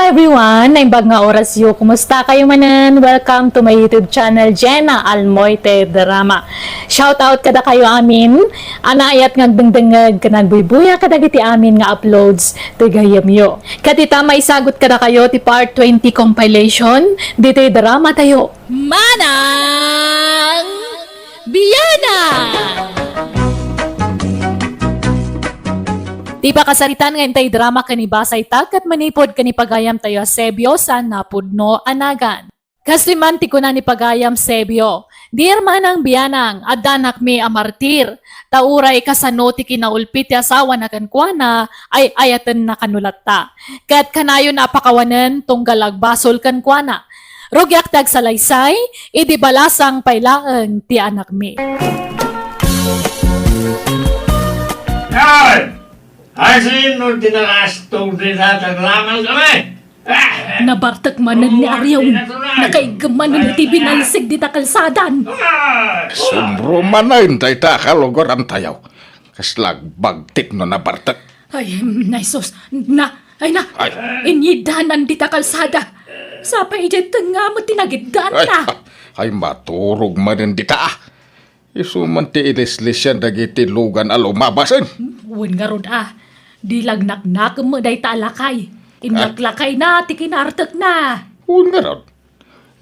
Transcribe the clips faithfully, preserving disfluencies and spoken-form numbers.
Everyone, naimbag nga orasyo. Kumusta kayo manen? Welcome to my YouTube channel, Jenna Almoite Drama. Shout out kadakayo amin. Ania ket nga agdengdengngeg ken agbuybuya kadagiti amin nga uploads ti gayyemyo. Ket ita, maisagut kadakayo ti part twenty compilation ditoy drama tayo. Manang Biana! Ti pakasaritan nga intay drama ken ibasa ita ket manipud ken ipagayam tayo a Sebio saan a pudno a nagan. Kastoy man ti kuna ni pagayam Sebio, "Dear Manang Bianang, addanakmi a martir, ta uray kasano ti kinaulpi ti asawana kenkuana ay ayatenna kano latta. Ket kanayon a pakawanen tunggal agbasol kenkuana. Rugiak ti agsalaysay, idi balasang pay laeng ti anakmi." Ay! Ay, sino ti nakastog dita? Taglaman kami! Ah! Nabartek manen ni Ariong. Nakaiggem manen iti binalsig dita kalsadan. Ah! Sumbro manen dayta a kalugarantayo. Kasla agbagtit no nabartek. Ay, mm, ay sus, na, ay na, Ay. Inyiddanan dita kalsada. Sapay idiay tengnga met ti nagiddanta. Ay, ay, maturog manen dita, ah. Isu man ti ilislisian dagiti lugan a lumabasen. Wen ngarud, ah, di lagnaknakem met dayta a lakay. Inlaklakayna ti kinartekna. Wen ngarud.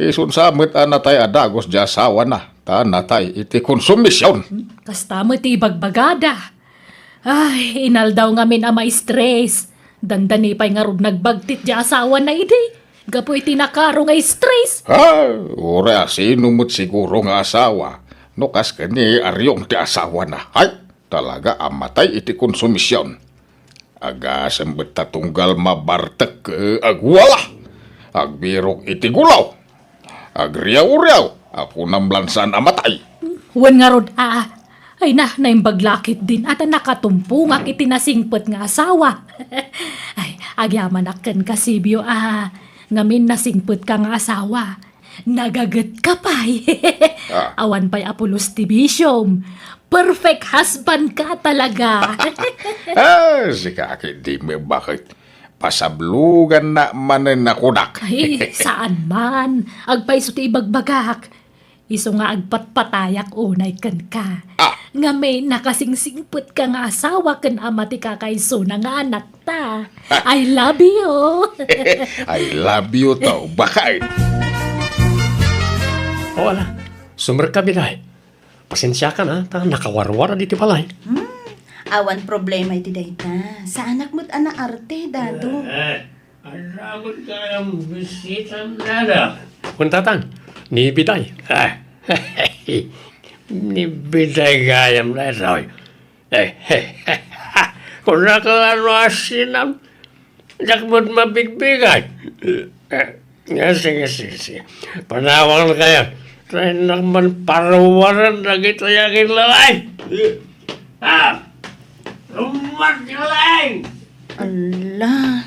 Isun sa met a natay a dagus di asawana, ta natay iti konsumision. Kasta met ti ibagbagada. Ay, inaldaw ngamin a maistres. Dandani pay ngarud nagbagtit di asawana idi. Gapu iti nakaro nga istres. Ah, uray a sino met siguro nga asawa. No kas ken ni Ariong ti asawana. Ay, talaga a matay iti konsumision. Agasem met ta tunggal mabartek, eh, agwala. Agbirok iti gulaw. Agriaw-riaw. Akunam lan saan a matay. Wen ngarud, ah, ay na, naimbag la ketdin a ta nakatumpongak iti nasingpet nga asawa. Ay, agyamanak kenka, Sebio, ah, ngamin nasingpetka nga asawa. Nagagetka pay. Ah. Awan pay a pulos ti bisiom. Perfect husband ka talaga. Ah, sika ketdi met baket. Pasabloganna manen a kunak. Ay, saan man. Agpayso ti ibagbagak. Isu nga agpatpatayak unay kenka. Ah. Ngamin, nakasingsingpetka nga asawa ken ama ti kakaisuna nga anakta. I love you. I love you too, baket. O, ala, sumerka, Biday. Pasensiakan, a, ta nakawarwar ditoy balay. Hmm, awan problema iti dayta. Saanak met a naarte, Dado. Eh, adda met gayam bisitam, Dado. Kun, Tatang, ni Biday. Ah, ni Biday gayam daytoy. Eh, kunnak la no asinam, diak met mabigbigay. Eh, nga, sige, sige, sige. Panawankayo. Tayo man paruwaran dagitoy a kinlalay. Ah! Rumbas ka laeng! Ala,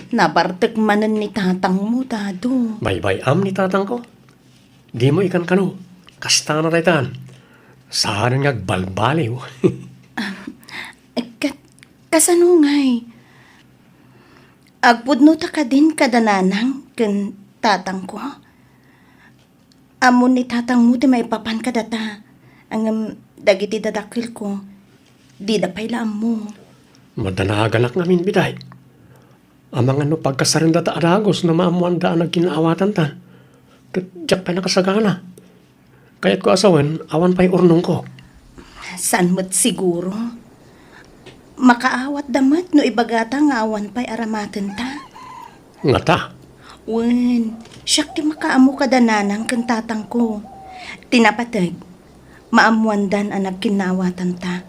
nabartek manen ni tatangmo, Dado. Baybay-am ni tatangko. Dimo ikankano, kasta na daytan. Saan nga agbalbaliw. Ket kasano ngay? Agpudnota kadin kada nanang ken tatangko? Ammon ni tatangmo ti maipapan kadata, ngem dagiti dadakkelko, dida pay la ammo. Madanaaganak ngamin, Biday. Amangan no pagkasarendata a dagus no maammoanda a nagkinnaawatanta. Ket diak pay nakasagana. Kayatko a sawen, awan pay urnongko. Saan met siguro? Makaawatda met no ibagata nga awan pay aramatenta. Ngata? Wen, siak ti makaammo kada nanang ken tatangko. Ti napateg, maammoandan a nagkinnaawatanta.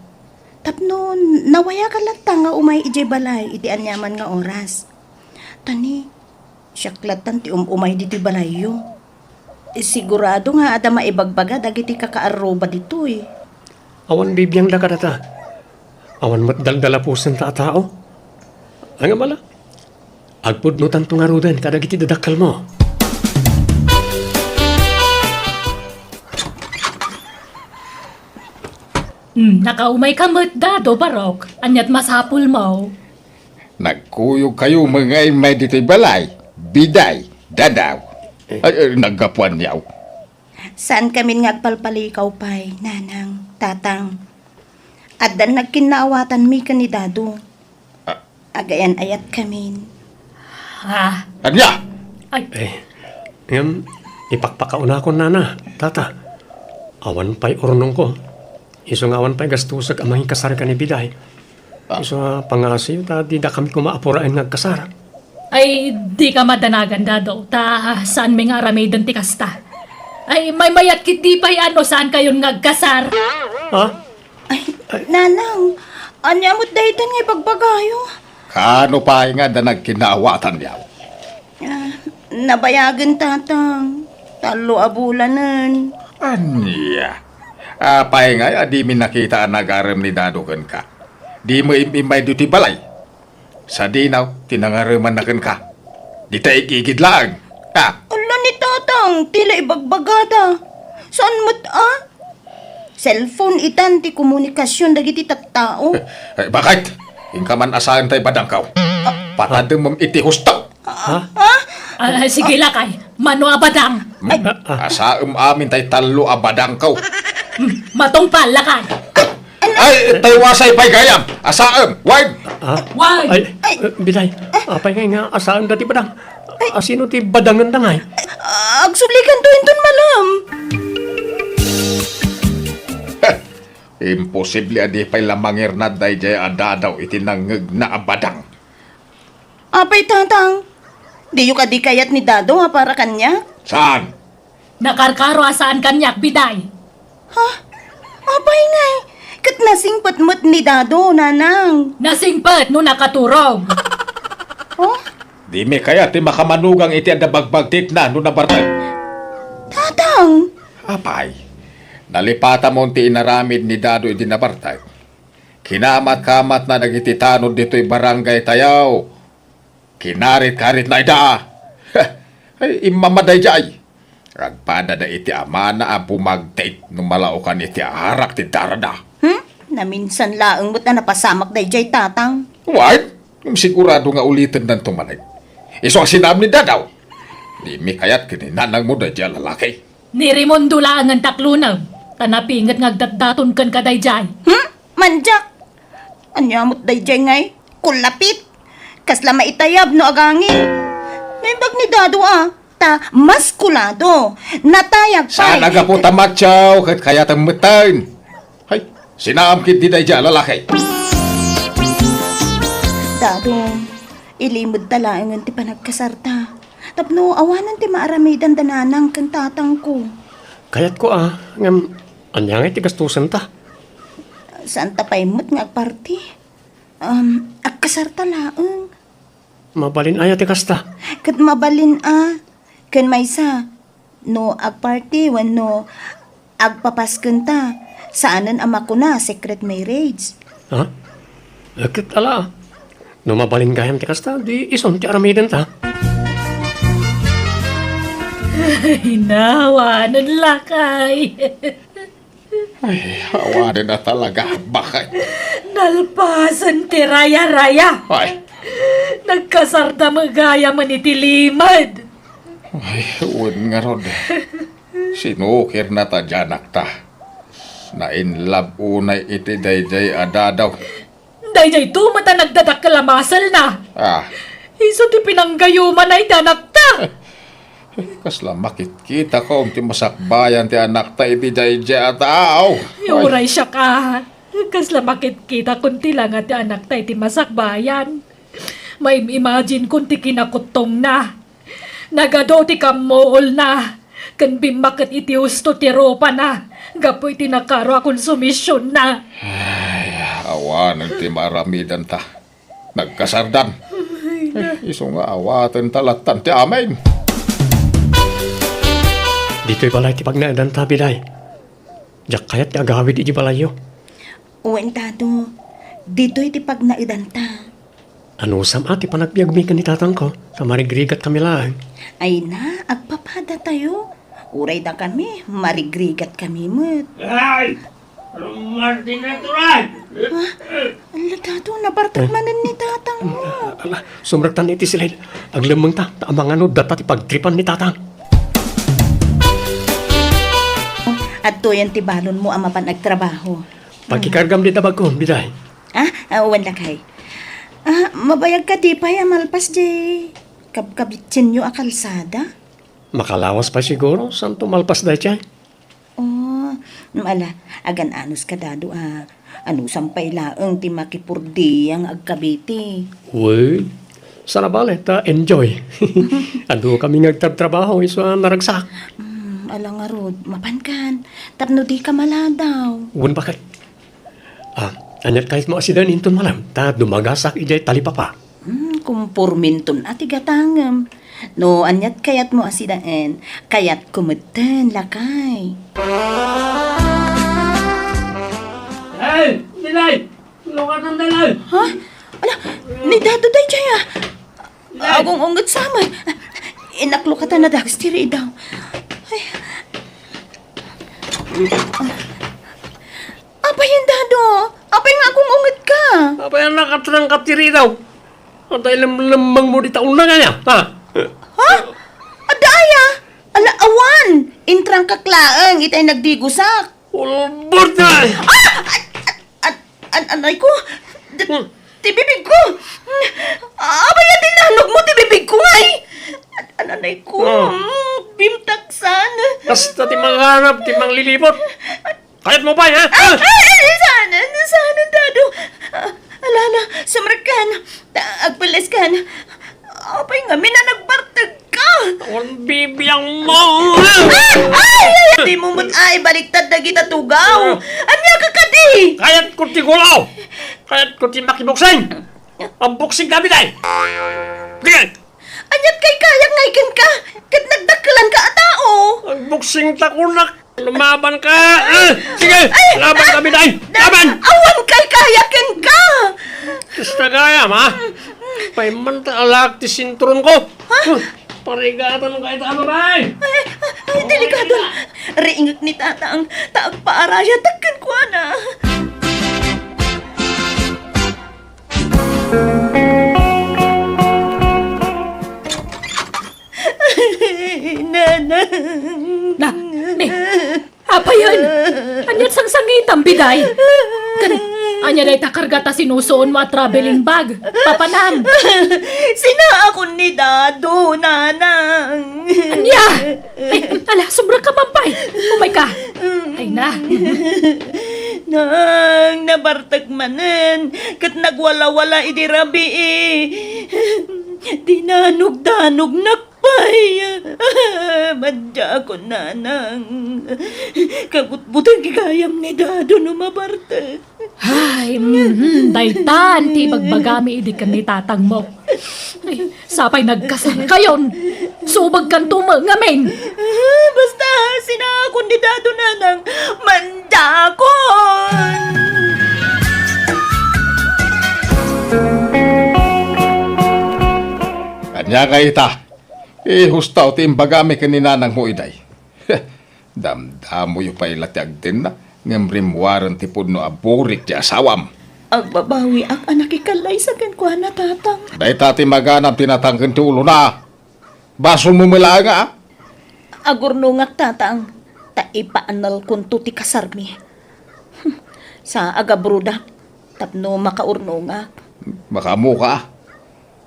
Tapno nawayaka latta nga umay idiay balay iti aniaman nga oras. Ta ni, siak lattan ti um-umay ditoy balayyo. Sigurado nga adda maibagbaga dagiti kakaarruba ditoy. Awan bibiangda kadata. Awan met daldalapusenta a tao. Ngem ala, agpudnotanto ngaruden kadagiti dadakkelmo. Hmm, nakaumayka met, Dado Barok. Ania't masapulmo? Nagkuyogkayo met nga immay ditoy balay. Biday, Dadaw. Eh. Ay, ay, naggapuan niyaw. Saan kamin nga agpalpalikaw pay, Nanang, Tatang. Addan nagkinnaawatanmi ken ni Dado. Ah. Agayan-ayat kamin. Ah. Ania? Ay. Eh, ngem, ipakpakaunakon, Nana, Tata. Awan pay urnongko. Isu nga awan pay gastusek a mangikasar ken ni Biday. Ah. Isu a pangngasiyo ta dida kami koma apuraen nga agkasar. Ay, dika madanagan, Dado, ta saanmi nga aramiden ti kasta. Ay, maymayat ketdi pay a no saankayon nga agkasar. Ha? Ay, Nanang, ania met daytan nga ibagbagayo? Kaano pay nga adda nagkinnaawatanyaw? Ah, nabayagen, Tatang. Tallo a bulanen. Ania? Apay ngay a dimi nakita a nagarem ni Dado kenka? Dimo im-immay ditoy balay? Sadino ti nangaremanna kenka? Dita igigid laeng. Ah. Ala ni Tatang, ti la ibagbagada. Saan met a? Cellphone itan ti komunikasion dagiti tattao. Eh, bakit? Inka man a saen tay badangkaw. Ah. Patademem iti husto. Ha? Ah, ah, sige, lakay. Mano a badang? Ay. Ah, ah. Asaem amin tay tallo a badangkaw. Hmm, matungpal, lakay. Ay, tay wasay pay gayam. Asaem, wine. Ah? Wine. Ay, ay, eh, Biday. Apay nga nga asaem dati badang? Ay. Asino ti badangen da ngay? Ah, agsublikanto inton malam. Imposible a di pay la mangirnad daydiay a Dadaw iti nangngegna a badang. Apay, Tatang? Diyo kadi kayat ni Dado a para kaniak? Saan? Nakarkaro a saan kaniak, Biday. Ha? Apay ngay? Ket nasingpet met ni Dado, Nanang. Nasingpet no nakaturog. Oh? Dimi kayat ti makamanugang iti adda bagbagtikna no nabartek. Tatang! Apay, nalipatamon ti inaramid ni Dado idi nabartek. Kinamat-kamatna dagiti tanod ditoy barangay tayo. Kinarit-karitna ida. Ay, immama daydiay. Agpadada iti amana a bumagtit no malaokan iti arak ti darada. Hmm? Naminsan laeng met a napasamak daydiay, Tatang. Wen, sigurado nga ulitennanto manen. Isu a sinaem ni Dadaw. Dimi kayat ken ni nanangmo daydiay a lalaki. Ni Raimundo laengen taklonem, ta napinget nga agdatdaton kenka daydiay. Hmm? Mandiak! Ania met daydiay ngay? Kullapit! Kasla maitayab no agangin. Naimbag ni Dado a, ta maskulado. Natayag pay. Saan a gapu ta matyaw ket kayatem metten. Hay, sinaam ketdi daydiay a lalaki. Dado, ilimedta laengen ti panagkasarta. Tapno awanen ti maaramidanda nanang ken tatangko. Kayatko a, ngem ania ngay ti gastosenta? Saanta pay met nga agparti. Um, agkasarta laeng. Mabalin aya ti kasta? Ket mabalin a. Ken maysa, no agparti wenno agpapaskenta, saanen a makuna secret marriage. Ha? Eh, ket ala, no mabalin gayam ti kasta, di isun ti aramidenta. Ay, nawanen lakay. Ay, awanen a talaga, bakit? Nalpasen ti raya-raya. Ay. Nagkasarta met gayamen iti limed. Ay, wen ngarud. Sinukirna ta diay anakta. Na-in love unay iti daydiay a Dadaw. Daydiay to met a nagdadakkel a maselna. Ah. Isu ti pinanggayumana iti anakta. Kasla makitkitakon ti masakbayan ti anakta iti daydiay a tao. Ay. Uray siak a. Kasla makitkitakon ti langa ti anakta iti masakbayan. Maim-imagine kon ti kinakutongna. Nagadu ti kammuolna, ken bimmakket iti husto ti rupana, gapu iti nakaro a konsumisionna. Ay, awanen ti maaramidenta. Nagkasardan. Ay, na. Eh, isu nga awatenta lattan ti amin. Ditoy balay ti pagnaedanta, Biday. Diak kayat ti agawid iti balayyo. Wen, Dado. Ditoy ti pagnaedanta. Anusam a ti panagbiagmi ken ni tatangko, ta marigrigat kami laeng. Ay na, agpapada tayo. Uray dakami, marigrigat kami met. Ay! Martin natural! Ah, ala, Dado, nabartek manen ni tatangmo. Sumrektan iti silid. Aglemmengta, ta amangan no data ti pagtripan ni Tatang. Adtoyen ti balonmo a mapan agtrabaho. Pagkikargam di tabagko, biday. Ah, ah, wen lakay. Ah, mabayag kadi pay a malpas di kabkabitsenyo a kalsada? Makalawas pay siguro, santo malpas daytoy. Oh, ala, agan-anos ka, Dado, a. Anusam pay laeng ti makipurdiya nga agkabiti. Well, sana bale, ta enjoy. Adu kami nga agtrabtrabaho, isu a naragsak. Hmm, ala ngarud, mapankan. Tapno di ka maladaw. Wen bakit? Ah, aniat kayatmo a sidaen inton malem, ta dumagasak idiay talipapa. Hmm, kumporminton a ti gatangem. No, aniat kayatmo a sidaen, kayatko metten, lakay. Ay, Dilay! Lukatan, Dilay! Ha? Ala, ni Dado daytoy, ah. Dilay! Agung-unget sa met. Inaklukatan a dagus ti ridaw. Ay. Apay, Dado? Apay nga agung-unget ka? Apay a nakatrangkap ti ridaw? Adda ilemlemmengmo dita uneg aya, ha? Ha? Adda aya? Ala, awan! Intrangkak laeng itay nagdigusak. Ulbod na! Ah! An-, an-, an-, anay ko! D-, Hmm. Ti bibig ko! Apay a dinanogmo ti bibig ko, ngay? An-, an-, anay ko! Hmm. Mm, bimtaksan! Basta ti manganab, ti manglilibot! Kayatmo pay, ha? Ay, ay, ay, saan, saan, Dado? Ah, ala, ala, sumrekkan. Ta-, agpelleskan. Apay ngamin a nagbartegka? Ang bibiyang mo! Ah! Ay, ay, ay! Dimo met ay baliktad dagita tugaw. Ah. Ania ka kadi? Kayatko ti gulaw. Kayatko ti makiboksing. Ang boksing kami, day. Sige. Aniat kay kayak ngay kenka? Ket nagdakkelanka a tao. Ang boksing ta kunak. Lumaban ka! Ah! Sige! Ay! Laban kami, day! Laban! Awan kay kaya kenka! Basta kaya, ma! Paimmanta alak ti sinturon ko! Ha? Huh, parigatan ka ita, babae! Ay, ay, delikado! Riingek ni Tatang, ta agpaarayatak kenkuana. Nanang. Na, ni, apayen? Aniat sangsangitam, biday? Ken, ania dayta karga ta sinusuonmo a traveling bag? Papanam? Sinaakon ni Dado, Nanang. Ania? Ay, ala, sobra ka man pay. Umay ka. Ay na. Nang, nabartek manen, ket nagwalawala idi rabii. Dinanogdanognak pay. Madiakon, Nanang. Kabutbuteng gayam ni Dado no mabartek. Ay, mhm, daytan ti ibagbagami idi ken ni tatangmo. Ay, sapay nagkasarkayon. Subagkanto met ngamin. Basta, sinaakon ni Dado, Nanang. Madiakon! Ania nga ita? Ihustaw ti imbagami ken ni nanangmo iday. Damdamoyo pay la ti agtenna, ngem rimmuaren ti pudno a burik ti asawam. Agbabawiak a nakikallaysa kenkuana, Tatang. Dayta ti maganam ti natangken ti ulona. Basolmo met laeng, a? Agurnongak, Tatang, ta ipaannalkonto ti kasarmi. Sa agabrodak tapno makaurnongak. Makaammoka, a?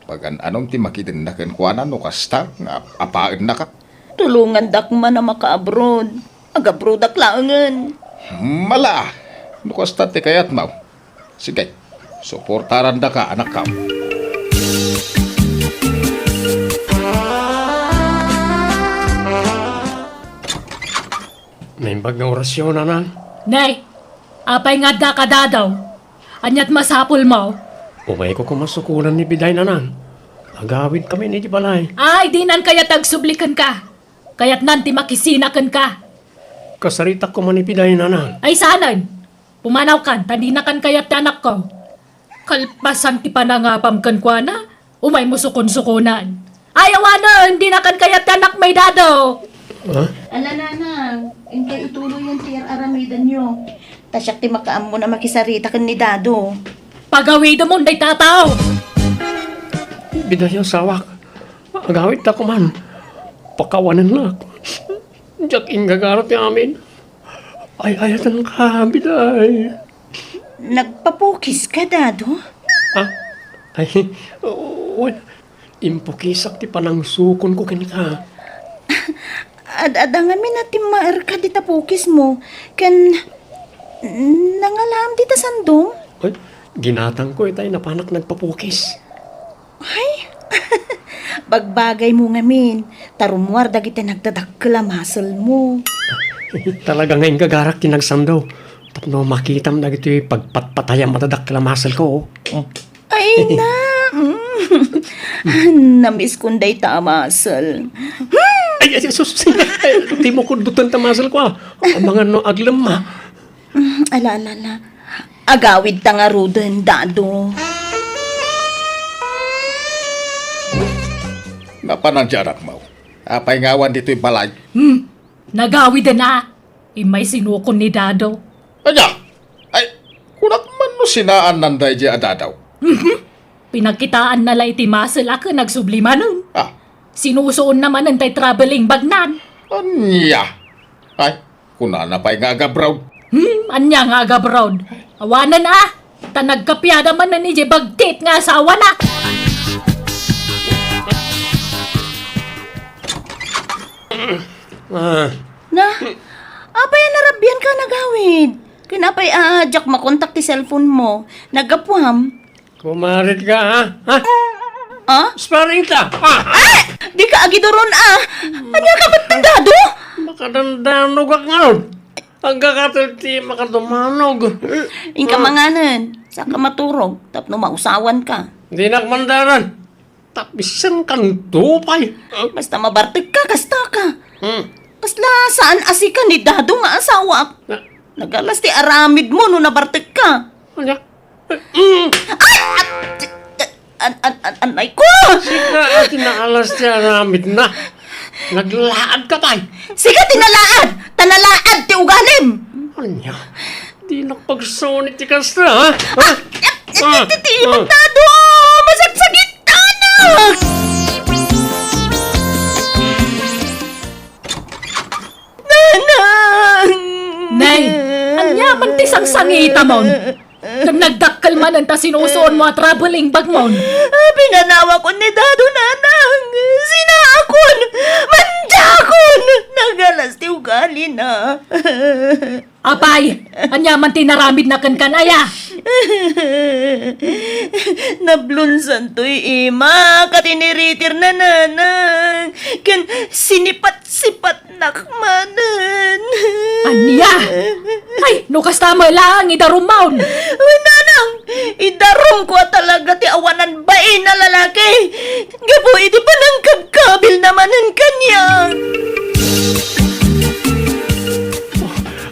Pagan-anom ti makidenna kenkuana no kasta nga ap-, apaennaka? Tulongandak man a makaabroad. Agabroadak laengen. Hmm, ala, no kasta ti kayatmo. Sige, suportarandaka, anakko. Naimbag nga orasyon, Nanang. Nay, apay nga adda ka, Dado? Aniat masapulmo? Umayko koma sukonan ni biday, Nanang. Agawidkami idiay balay. Ay, dinan kayat agsubli kenka. Kayatnan ti makisina kenka. Kasaritak koma ni biday, Nanang. Ay, saanen. Pumanawkan, ta dinakan kayat ti anakko. Kalpasan ti panangapam kenkuana, umaymo sukonsukonan. Ay, awanen, dinakan kayat ti anakmi, Dado. Ha? Ala, Nanang, inkay ituloyen ti ar-aramidenyo. Ta siak ti makaammo a makisarita ken ni Dado. Pagawidemon dayta a tao. Biday, asawak. Agawidta koman. Pakawanennak. Diak inggagara ti amin. Ay-ayatenka, biday. Nagpapukiska, Dado? Ah? Ay, wen, impukisak ti panangsukonko kenka. Ad-adda ngamin a timmaerka dita pukismo, ken nangalaam dita sandom? Ay, ginatangko itay napanak nagpapukis. Ay, bagbagaymo ngamin, ta rummuar dagiti nagdadakkel a muscle mo. Talaga nga inggagarak ti nagsandaw tapno makitam dagitoy pagpatpatayam a dadakkel a muscle ko. Ay, na. Mm. Namiskon dayta a muscle. Ay, ay, sus, ay, di mo kuddutan ta muscle ko, ah. Amangan no aglemma. Mm, ala, ala, ala. Agawidta ngaruden, Dado. Napanan ti anakmo. Apay nga awan ditoy balay? Hmm, nagawiden a. Immay sinukon ni Dado. Ania? Ay, kunak man no sinaannan daydiay a Dado. Mhm. Pinakitaanna la iti muscle a ken nagsubli manen. Ah. Sinusuonna manen tay traveling bagnan. Ania? Ay, kunana pay nga agabraod. Hmm, ania nga agabraod? Awanen a, ta nagkapiada manen idiay bagtit nga asawana. Ah. Na, apay a narabianka a nagawid? Ken apay a diak makontak ti cellphone mo? Naggapuam? Kumarit ka, ha? Ha? Ah? Sparring ta! Ah! Ah! Dika agiduron, ah! Ania ka met, Dado? Makadandanogak ngarud. Agkakatel ti makadumanog. Inka manganen, saka maturog, tapno mausawanka. Dinak mandanan. Tapisenkanto pay. Basta mabartekka, kastaka. Hmm. Kasla saan a sika ni Dado nga asawak. Na- Nagalas ti aramidmo no nabartekka. Ania? Mm. Ay! At, an, an, an, anay ko! Sika a ti naalas ti aramidna. Naglaadka pay. Sika ti nalaad! Ta nalaad ti ugalim! Ania? Dinak pagsuni ti kasta, ha? Ha? Ah, ah, ah. Ti, ti, ti, Dado! Masagsagittanak! Nanang! Nay, ania man ti sangsangitamon? Ken nagdakkel manen ta sinusuonmo a traveling bagmon. Pinanawakon ni Dado, Nanang. Sinaakon! Mandiakon! Nagalas ti ugalina. Apay, ania man ti naramidna kenka, aya? Nablonsantoy imak a tiniritirna, Nanang. Ken sinipat-sipat Nak manen. Ania? Ay, no kasta met laeng, idarumon. Wen, Nanang, idarumko a talaga ti awanan bain a lalaki. Gapu iti panangkabkabilna manen kaniak.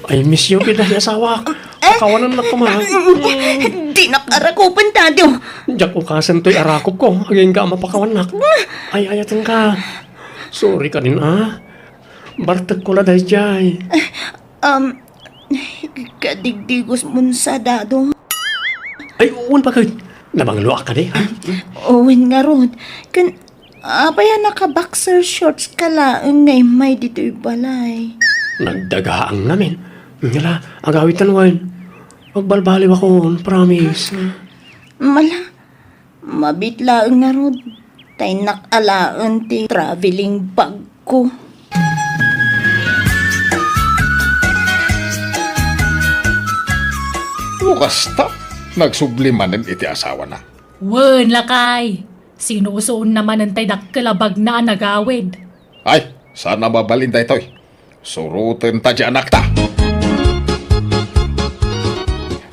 I miss you, biday, asawak. Eh? Pakawanennak koma. Dinak arakupen, Dado. Diak ukasen toy arakupko, agingga a mapakawannak. Ay-ayatenka. Sorry kadin, a. Bartekko la daydiay. Um, kadigdigos mon sa, Dado. Ay, wen, baket? Nabangloak kadi, ha? Wen ngarud. Ken, apay a naka-boxer shorts ka laeng nga immay ditoy balay? Nagdagaang ngamin. Ngala, agawidtan wen. Agbalbaliwakon, promise. Mala, mabiit laeng ngarud, ta innak alaen ti traveling bag ko. No kasta, nagsubli manen iti asawana. Wen, lakay, sinusuonna manen tay dakkel a bagna a nagawid. Ay, saan a mabalin daytoy. Surotenta ti anakta.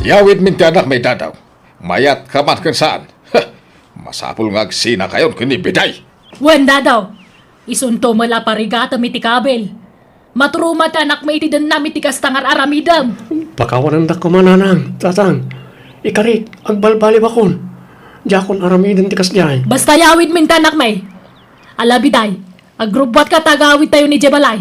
Yawidmin ti anakmi, Dadaw. Mayat ka man ken saan. Heh, masapul nga agsinakayon ken ni Biday. Wen, Dadaw. Isunto met la parigatem iti kabil. Maturumat ti anakmi iti dennam iti kasta nga ar-aramidem. Pakawanendak koma, Nanang, Tatang. Ikarik, agbalbaliwakon. Diakon aramiden ti kasdiay. Basta yawidmin ti anakmi. Ala, Biday, agrubbuatka ta agawidtayon idiay balay.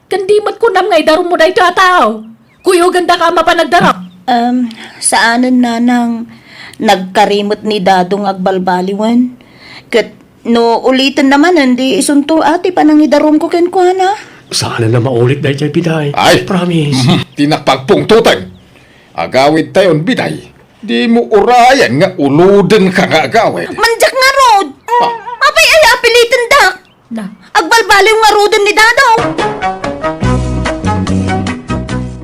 Ken di met kunam nga idarummo daytoy a tao. Kuyogandaka a mapan agdarum. Um, saanen, Nanang, nagkari met ni Dado nga agbalbaliwen. Ket No ulitenna manen, di isunto a ti panangidarumko kenkuana. Saan a maulit daytoy, biday. Ay! Promise. Mhm. Ti nakpagpungtoten. Agawidtayon, biday. Dimo urayen nga ulodenka nga agawid. Mandiak ngarud. Ah. Apay aya a pilitendak? Na. Agbalbaliw ngaruden ni Dado.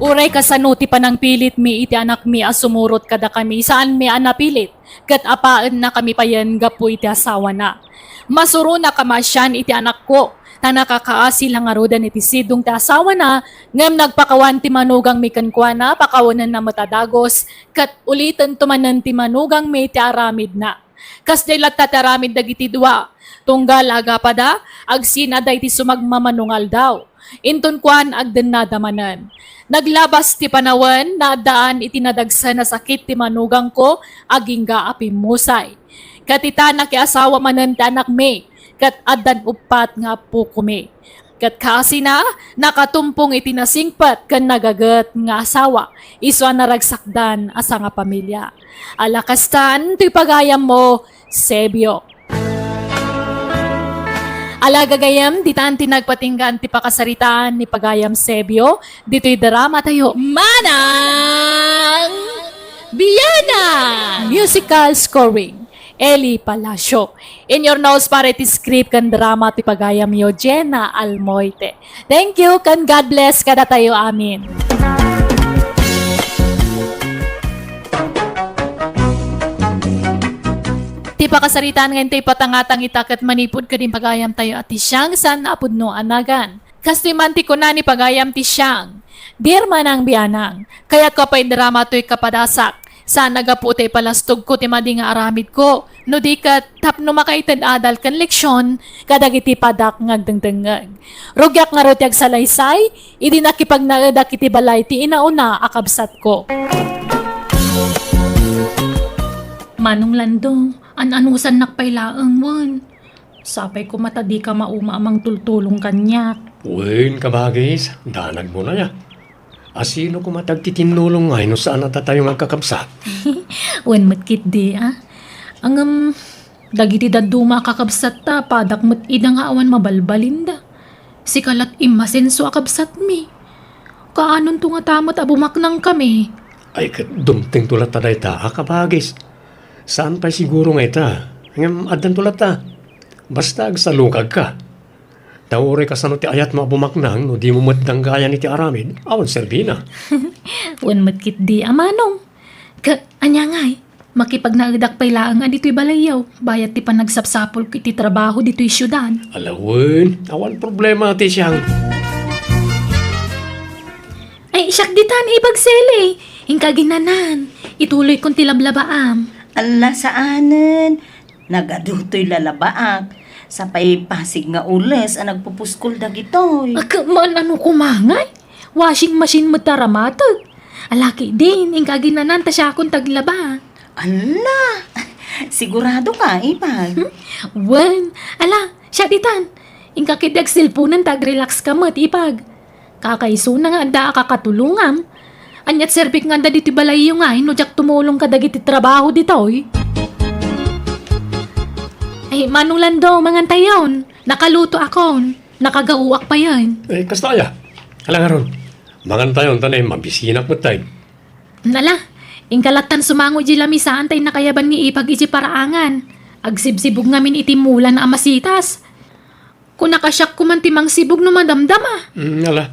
Uray kasano ti panangpilitmi iti anakmi a sumurot kadakami, saanmi a napilit, ket apaennakami payen gapu iti asawana. Masuronakami a sian iti anakko, ta nakakaasi la ngaruden iti sidong ti asawana, ngem nagpakawan ti manugangmi kenkuana, pakawanenna met a dagus, ket ulitento manen ti manugangmi ti aramidna. Kasdiay latta ti aramid dagiti dua. Tunggal agapada, agsina daydi sumagmamano nga aldaw. Inton kuan, agdennada manen. Naglabas ti panawen, naaddaan iti nadagsen a sakit ti manugangko, agingga a pimmusay. Ket ita, nakiasawa manen ti anakmi, ket addan uppat nga appokomi. Ket kaasina, nakatumpong iti nasingpet ken nagaget nga asawa, isu a naragsakdan a sangapamilia. Ala kastan ti pagayammo, Sebio. Ala gagayem, ditan ti nagpatinggaan ti pakasaritaan ni Pagayam Sebio, ditoy drama tayo, Manang Bianang! Musical scoring, Eli Palacio. In your nose para iti script ken drama ti pagayamyo, Jenna Almoite. Thank you, ken God bless kadatayo amin. Ti pakasaritaan nga intay patangatang ita ket manipud ken impagayam tayo a ti siang saan a pudno a nagan. Kastoy man ti kuna ni pagayam ti siang, Dear Manang Bianang, kayatko a paidrama toy kapadasak. Saan a gapu ti ipalastogko ti madi nga aramidko, no di ket tapno makaited adal ken leksion kadagiti padak nga agdengdengngeg. Rugiak ngarud ti agsalaysay, idi nakipagnaedak iti balay ti inauna a kabsatko. Manong Lando, an-anusannak pay laeng wen. Sapay koma ta dika mauma a mangtultulong kaniak. Wen, kabagis, danagmo na ya. A sino koma ti agtitinnulong ngay no saan a datayo nga agkakabsat? Wen met ketdi, a. Ngem, dagiti dadduma a kakabsatta, padak met ida nga awan mabalbalinda. Sika lat immasenso a kabsatmi. Kaanonto ngata met a bumaknangkami? Ay, ket dumtengto latta dayta a kabagis. Saan pay siguro nga ita, ngem addanto latta. Basta agsalukagka. Ta uray kasano ti ayatmo a bumaknang no dimo met danggayan iti aramid, awan serbina. Wen met ketdi a manong. Ka, ania ngay? Makipagnaedak pay laeng a ditoy balayyo, bayat ti panagsapsapulko iti trabaho ditoy siudad. Ala wen, awan problema ti siang. Ay, siak ditan, Ipag Sele. Inka aginanan. Ituloykon ti lablabaam. Ala, saanen. Nagadu toy lalabaak. Sapay pasig nga ules a nagpupuskol dagitoy. Ak-, man-ano koma ngay? Washing machine met ti aramateg. Ala ketdin, inka aginanan ta siakon ti aglaba. Ala! Siguradoka, Ipag? Hmm? Wen. Ala, siak ditan. Inka ketdi agselponen ta agrelaxka met, Ipag. Kakaisuna nga adda a kakatulongam. Ania ti serbik nga adda ditoy balayyo ngay no diak tumulong kadagiti trabaho ditoy? Ay, Manong Lando, mangantayon. Nakalutoakon. Nakagaoak payen. Eh, kasta aya? Ala ngarud, mangantayon ta ne, mabisinak met tayo. Ala, inka lattan sumango idiay lamisaan ta innakayaban ni Ipag idiay paraangan. Agsibsibug ngamin iti mulan a masitas. Kunak a siak koman ti mangsibug no madamdama. Mm, ala.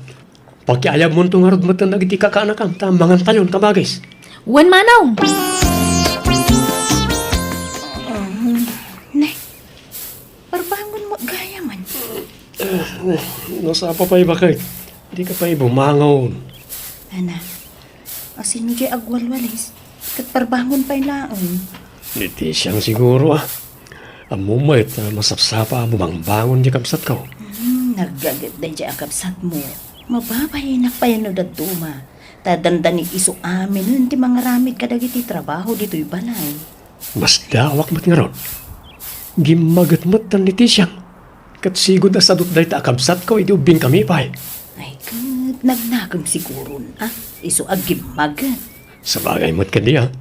Pakiayabmonto ngarud metten dagiti kakaanakam, ta mangantayon, kabagis. Wen, manong. Mm, ne. Parbangon met gayamen. Ah, ne. No, sapa pay, baket. Dika pay bumangon. Ana. Asino diay agwalwalis? Ket parbangon pay laeng. Ni Tisiang siguro, ah. Ammom met, ah, masapsapa a bumangbangon diay kabsatko. Hmm, naggaget daydiay a kabsatmo. Mababainnak pay no dadduma. Ta dandani isu aminen ti mangaramid kadagiti trabaho ditoy balay. Masdaawak met ngarud. Gimmaget met ni Tisiang. Ket sigud a sadut dayta a kabsatko idi ubbingkami pay. Ay, ket nagnakem siguron, a, isu a gimmaget. Sabagay met kadi, a.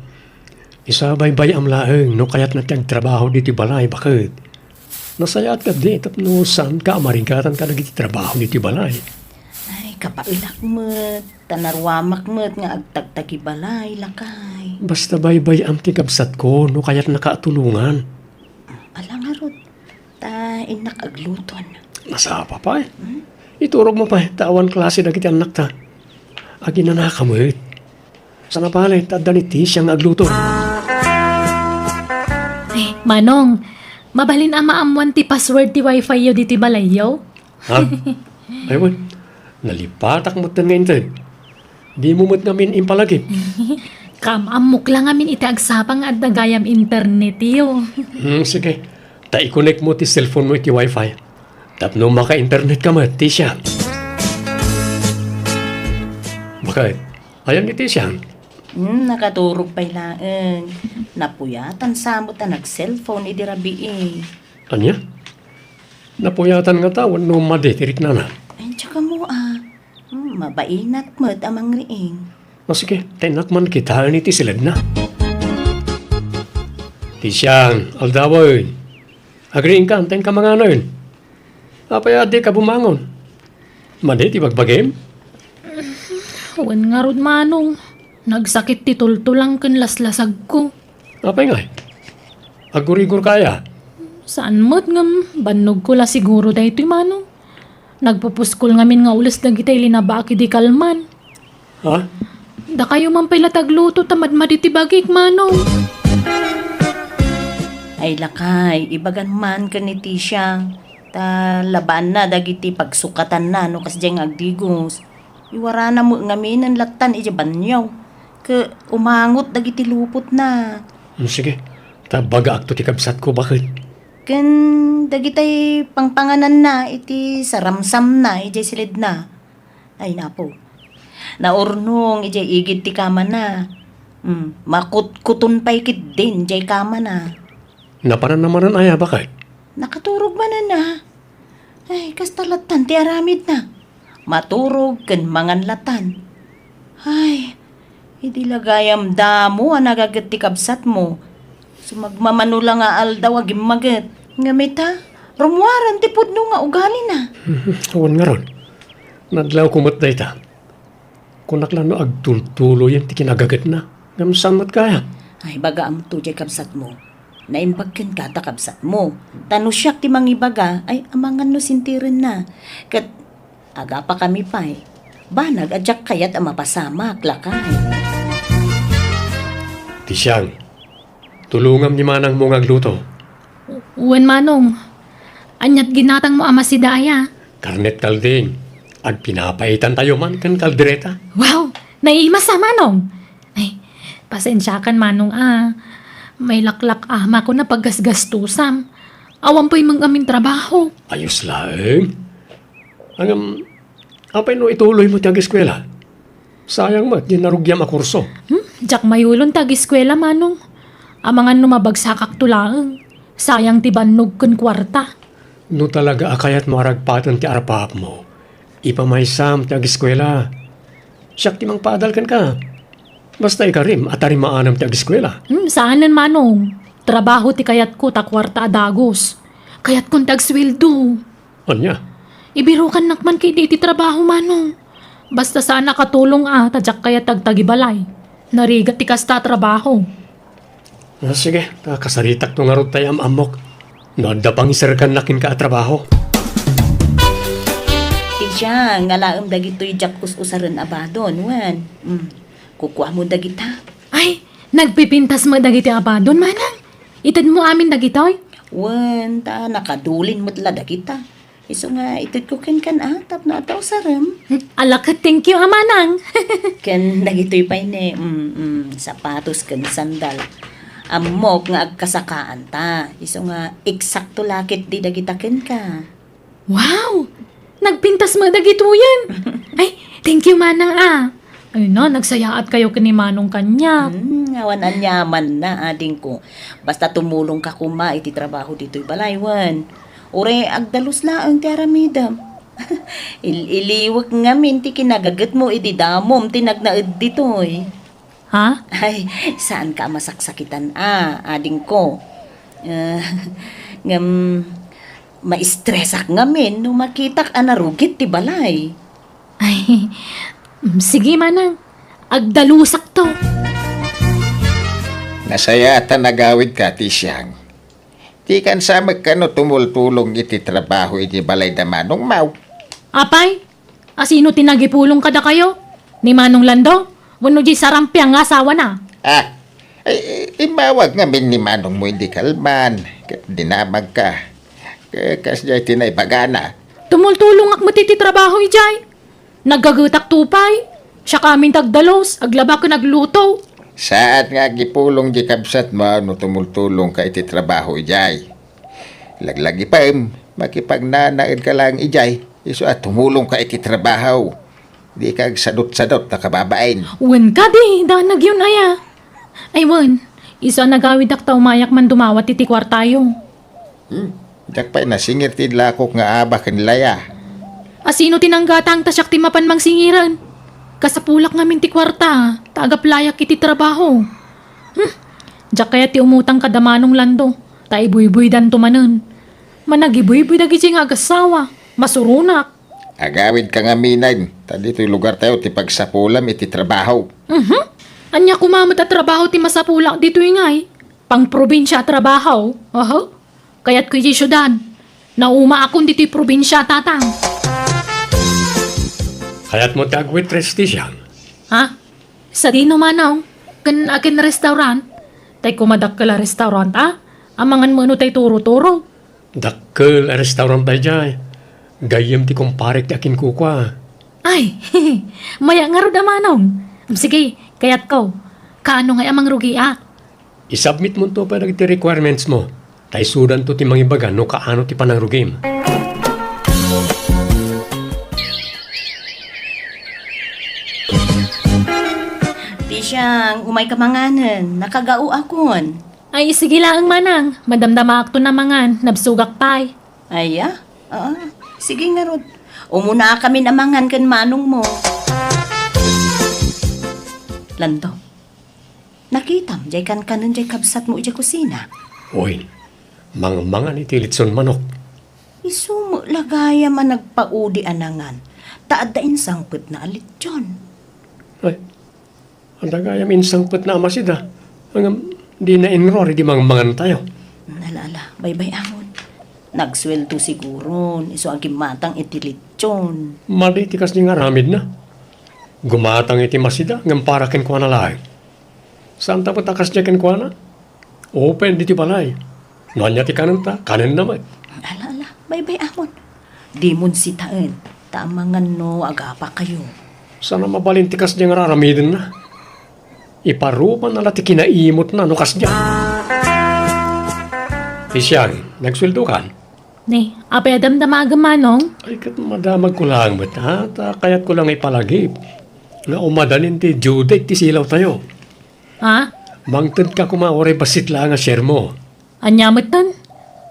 Isu a baybay-am laeng no kayatna ti agtrabaho ditoy balay, baket. Nasayaat kadi tapno saanka a marigatan kadagiti trabaho ditoy balay. Ay, kapaelak met, ta naruamak met nga agtagtagibalay, lakay. Basta baybay-am ti kabsatko no kayatnaka a tulongan. Ala ngarud, ta innak agluton. Nasapa pay. Hmm? Iturogmo pay, ta awan klase dagiti annakta. Aginanaka met. Sana pay, ta adda ni Tisha nga agluto. Eh, Manong, mabalin a maammuan ti password ti wifi-yo ditoy balayyo? Ha? Ay, wen. Nalipatak met nga inted. Dimo met ngamin impalagip. Kaam-ammok la ngamin iti agsapa nga adda gayam internet-yo. Hmm, sige. Ta i-connect mo ti cellphone mo iti wifi. Tapno maka-internet ka met, Tisha. Bakit? Ayan ni Tisha. Hmm, nakaturog pay laeng. Napuyatan sa met a nag-cellphone idi rabii. Ania? Napuyatan ngata wenno madi ti riknana? Ay, diak ammo a. Hmm, mabainat met a mangriing. O sige, ta innak man kitaen iti siledna. Tisha, aldawen. Agriingka, ta inka manganen. Apay a dika bumangon? Madi ti bagbagim? Wen ngarud, Manong. Nagsakit ti tultulang ken laslasagko. Apay ngay? Aggurigor ka aya? Saan met ngem, bannogko la siguro daytoy, Manong. Nagpupuskol ngamin nga ules dagitay linabaak idi kalman. Ha? Dakayo man pay la ti agluto ta madmadi ti bagik, Manong. Ay, lakay, ibagan man ken ni Tisha, ta labaanna dagiti pagsukatanna no kasdiay nga agdigos. Iwarana met ngaminen lattan idiay banio, ket umangot dagiti lupotna. Hmm, sige, ta bagaakto ti kabsatko, baket. Ken dagitay pangpangananna iti saramsamna idiay siledna. Ay, napo. Naurnong idiay igid ti kamana. Hmm, makutkuton pay ketdin diay kamana. Napananna manen aya, baket? Nakaturog manen a. Ay, kasta lattan ti aramidna. Maturog ken mangan lattan. Ay, idi la gayam damo a nagaget ti kabsatmo. Sumagmamano la nga aldaw a gimmaget. Ngem ita, rummuaren ti pudno nga ugalina. Wen ngarud, nadlawko met dayta. Kunak la no agtultuloyen ti kinagagetna, ngem saan met kayat? Ay, ibagaamto diay kabsatmo. Naimbag kenka ta kabsatmo. Ta no siak ti mangibaga, ay, amangan no sintirenna. Ket agapakami pay. Banag a diak kayat a mapasamak, lakay. Tisha, tulongam ni manangmo nga agluto. Wen, Manong. Aniat ginatangmo a masida aya? Karnet kalding. Agpinapaitantayo man ken kaldereta. Wow! Naimas a, Manong! Ay, pasensiakan, Manong, a. Mailaklak-amako a paggasgastusam. Awan pay met ngamin trabaho. Ayos laeng. Ngem, apay no ituloymo ti ageskuela? Sayang met ti narugiam a kurso. Hmm? Diak mayulon ti ageskuela, Manong. Amangan no mabagsakakto laeng. Sayang ti bannog ken kuarta. No talaga a kayatmo a ragpaten ti arpaapmo, ipamaysam ti ageskuela. Siak ti mangpaadal kenka. Basta ikarim a tarimaanem ti ageskuela. Hmm, saanen, Manong. Trabaho ti kayatko ta kuarta a dagus. Kayatkon ti agsueldo. Ania? Ibirukannak man ketdi iti trabaho, Manong. Basta saan a katulong a, ta diak kayat ti agtagibalay. Narigat ti kasta a trabaho. Ah, sige, ta kasaritakto ngarud tay am-ammok. No adda pangiserkannak kenka a trabaho. Ti siya, nga laem dagitoy diak us-usaren a badon, wen. Mm. Kukuamo dagita. Ay, nagpipintas met dagiti a badon, Manang? Itedmo amin dagitoy? Wen, ta nakadulin met la dagita. Isu nga itedko kenkan a, tapno adda usarem. Hmm, ala ket thank you a, Manang. Ken dagitoy pay ne, mm, mm, sapatos ken sandal. Ammok nga agkasakaanta. Isu nga eksakto la ketdi dagita kenka. Wow! Nagpintas met dagitoyen. Ay, thank you, Manang a. Ay na, nagsayaat kayo ken ni Manong kaniak. Hmm, awan aniamanna, adingko. Basta tumulongka koma iti trabaho ditoy balay, wen. Uray agdalus laeng ti aramidem. Il-iliwek ngamin ti kinagagetmo idi damom ti nagnaed ditoy. Ha? Ay, saanka a masaksakitan a, adingko. Eh, ngem, Maistresak ngamin no makitak a narugit ti balay. Ay, mm, sige, manang. Agdalusakto. Nasayaat a nagawidka, Tisiang. Dikan sa met kano tumultulong iti trabaho iti balay da manongmo. Apay, asino ti nagipulong kadakayo? Ni Manong Lando? Wenno diay sarampiang nga asawana? Ah, ay, immawag ngamin ni manongmo idi kalman, ket dinamagka. Ka-, kasdiay ti naibagana. Tumultulongak met iti trabaho idiay. Naggagetak tupay. Siak amin ti agdalus, aglaba ken agluto. Saan nga agipulong di kabsatmo no tumultulongka iti trabaho idiay. Laglagipem, makipagnanaedka laeng idiay, isu a tumulongka iti trabaho. Dika agsadutsadut a kababain. Wen kadi, danag yun aya. Ay wen, isu a nagawidakta umayak man dumawat iti kuartayo. Hmm, diak pay nasingir ti idlakok nga aba ken laya. Asino ti nanggatang ta siak ti mapan mangsingiren? Kasapulak ngamin ti kuarta, ta agaplayak iti trabaho. Hmm, diak kayat ti umutang kada Manong Lando, ta ibuybuydanto manen. Managibuybuy dagiti nga agasawa, masuronak. Agawidka ngaminen, ta ditoy lugartayo ti pagsapulam iti trabaho. Mhm. Ania koma met a trabaho ti masapulak ditoy ngay? Pangprobinsia a trabaho? Aha. Kayatko iti siudad. Naumaakon ditoy probinsia, Tatang. Kayatmo ti agwaitress, Tisiang? Ha? Sadino, Manong? Ken akin restaurant? Tay koma dakkel a restaurant, a? Amangan mo no tay turo-turo. Dakkel a restaurant daydiay. Gayyem ti kumparek ti akinkukua. Ay, maya ngarud a Manong. Sige, kayatko. Kaano ngay a mangrugiak? I-submit monto pay dagiti requirements mo. Ta isudanto ti mangibaga no kaano ti panangrugim. Tisiang, umayka manganen. Nakagaoakon. Ay, sige laeng, Manang. Madamdamaakton a mangan. Nabsogak pay. Aya? Ah, sige ngarud. Umunakamin a mangan ken manongmo. Lando, nakitam diay kankanen diay kabsatmo idiay kusina? Oy, mangmangan iti litson manok. Isu met la gayam a nagpaudi a nangan, ta adda insangpetna a litson. Ay, adda gayam insangpetna a masida, ngem dina inruar idi mangmangantayo. Ala, ala, baybay-amon. Nagsueldo siguron, isu a gimmatang iti litson. Madi ti kasdi nga aramidna. Gumatang iti masida, ngem para kenkuana laeng. Saanta met a kasdiay kenkuana? Open ditoy balay. No ania ti kanenta, kanenna met. Ala, ala, baybay-amon. Dimon sitaen, ta amangan no agapakayo. Saan a mabalin ti kasdiay nga araramidenna. Iparumanna la ti kinaimutna no kasdiay. Ti siang, nagsueldokan? Ne, apay a damdamagem, Manong? Ay, ket madamagko laeng met, ha? Ta kayatko la nga ipalagip nga umadanin ti due date ti silawtayo. Ha? Mangtedka koma uray bassit laeng a share mo. Ania metten?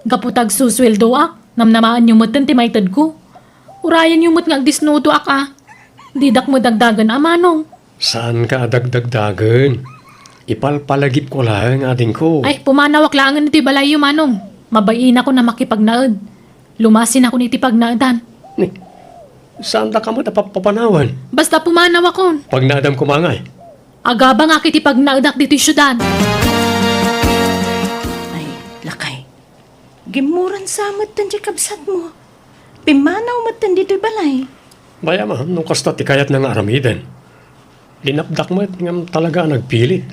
Gapu ta agsusueldoak, namnamaenyo metten ti maitedko. Urayenyo met nga agdisnudoak a. Didak met dagdagen a, Manong. Saanka a dagdagdagen. Ipalpalagipko laeng, adingko. Ay, pumanawak laengen iti balayyo, Manong. Mabaiinakon a makipagnaed. Lumasinakon iti pagnaedan. Ni, saandaka met a papapanawen? Basta pumanawakon. Pagnaedam koma ngay? Agabangak iti pagnaedak ditoy siudad. Ay, lakay. Gimmuran sa metten diay kabsatmo. Pimmanaw metten ditoy balay. Bayam a, no kasta ti kayatna nga aramiden. Linapdak met ngem talaga a nagpilit.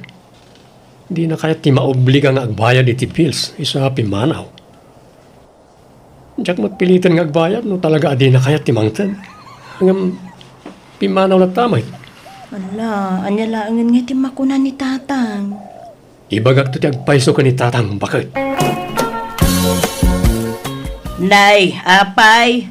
Dina kayat ti maobliga nga agbayad iti bills, isu a pimmanaw. Diak met piliten nga agbayad no talaga a dina kayat ti mangted. Ngem pimmanaw latta met. Ala, ania laengen ngay ti makuna ni Tatang? Ibagakto ti agpayso ken ni Tatang, baket. Nay, apay,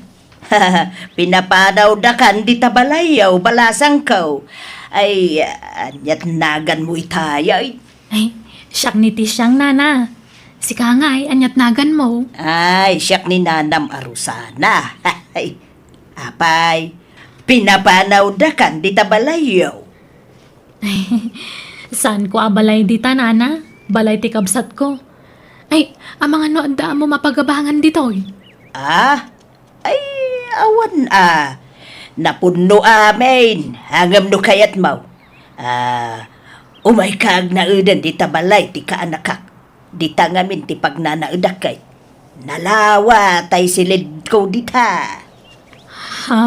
pinapanawdakan dita balayyo, balasangko. Ay, aniat naganmo itay? Ay, siak ni Tisiang, Nana. Sika ngay, aniat naganmo? Ay, siak ni Nanam a Rosana. Ay, apay, pinapanawdakan dita balayyo. Saanko a balay dita, Nana. Balay ti kabsatko. Ay, amangan no adda mo mapagabangan ditoy. Ah? Ay, awan a. Napunno amin, ngem no kayatmo. Ah, umayka agnaeden dita balay ti kaanakak. Dita ngamin ti pagnanaedak ket nalawa tay silidko dita. Ha?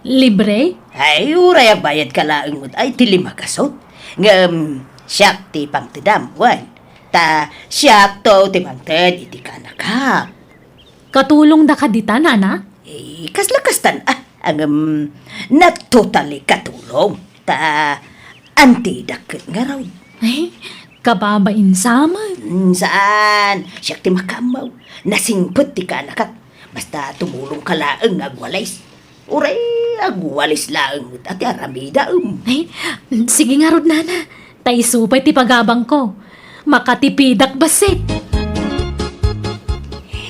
Libre? Ay, uray agbayadka laeng met ay ti lima gasut. Ngem, siak ti pangtedam, wen. Ta siakto ti mangted iti kaanakak. Katulongdaka dita, nana? Eh, kasla kastan, ah, ngem, not totally katulong. Ta, antidak ket ngarud. Ay, kababain sa met. Mm, saan? Siak ti makaammo. Nasingpet ti kaanakak. Basta tumulongka laeng nga agwalis. Uray agwalis laeng met a ti aramidaem. Ay, sige ngarud, nana. Ta isu pay ti pagabangko. Makatipidak bassit.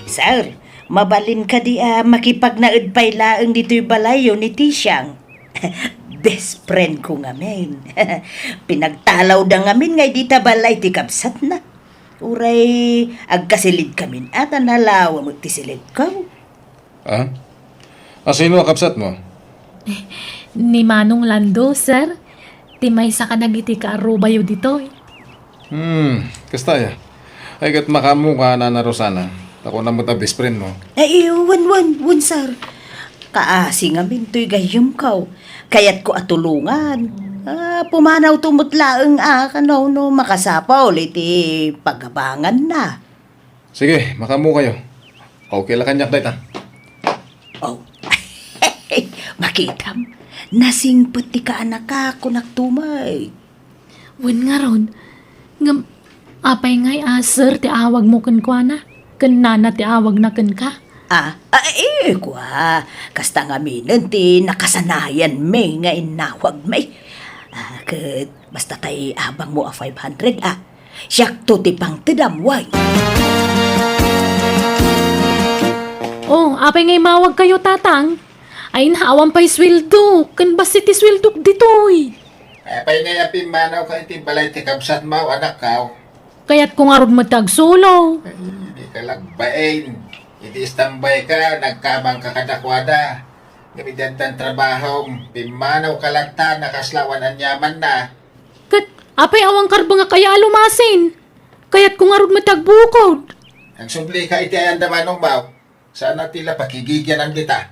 Sir, mabalin kadi a makipagnaed pay laeng ditoy balayyo ni Tisiang? Best friend ko ngamin. Pinagtalawda ngamin nga dita balay ti kabsatna. Uray agkasilidkamin a ta nalawa met ti silidko. Ah? A sino a kabsatmo? Ni Manong Lando, sir. Ti maysa kadagiti kaarrubayo ditoy. Hmm, kasta aya. Ay, ket makaammoka, Nana Rosana. Ta kunam met a best friend mo. Ay, wen, wen, wen, sir. Kaasi ngamin toy gayyemko. Kayatko a tulongan. Ah, pumanawto met laeng a kano no makasapul iti pagabanganna. Sige, makaammokayo. Okay la kaniak dayta. Oh. Makitam, nasingpet ti kaanakak, kunak tumay. Wen ngarud, ngem apay ngay a sir ti awagmo kenkuana? Ken nana ti awagna kenka? Ah, ah, eh, kua, kasta ngaminen ti nakasanayanmi nga innawagmi. Ah, ket basta tay abangmo a five hundred, ah. Siakto ti pangtedam, wen. Oh, apay nga imawagkayo, Tatang? Ay, awan pay sueldo. Ken bassit ti sueldok ditoy. Apay nga pimmanaw ka iti balay ti kabsatmo, anakko? Kayatko ngarud met ti agsulo. Ay, dika agbain. Iti istambay ka, nagkamang ka kadakuada. Ngem iti addan trabahom, pimmanaw ka latta, nakasla awan aniamanna. Ket apay awan karbengak aya a lumasin? Kayatko ngarud met ti agbukod. Agsubli ka iti ayan da manong, baw. Saan a ti la pakigigianan dita.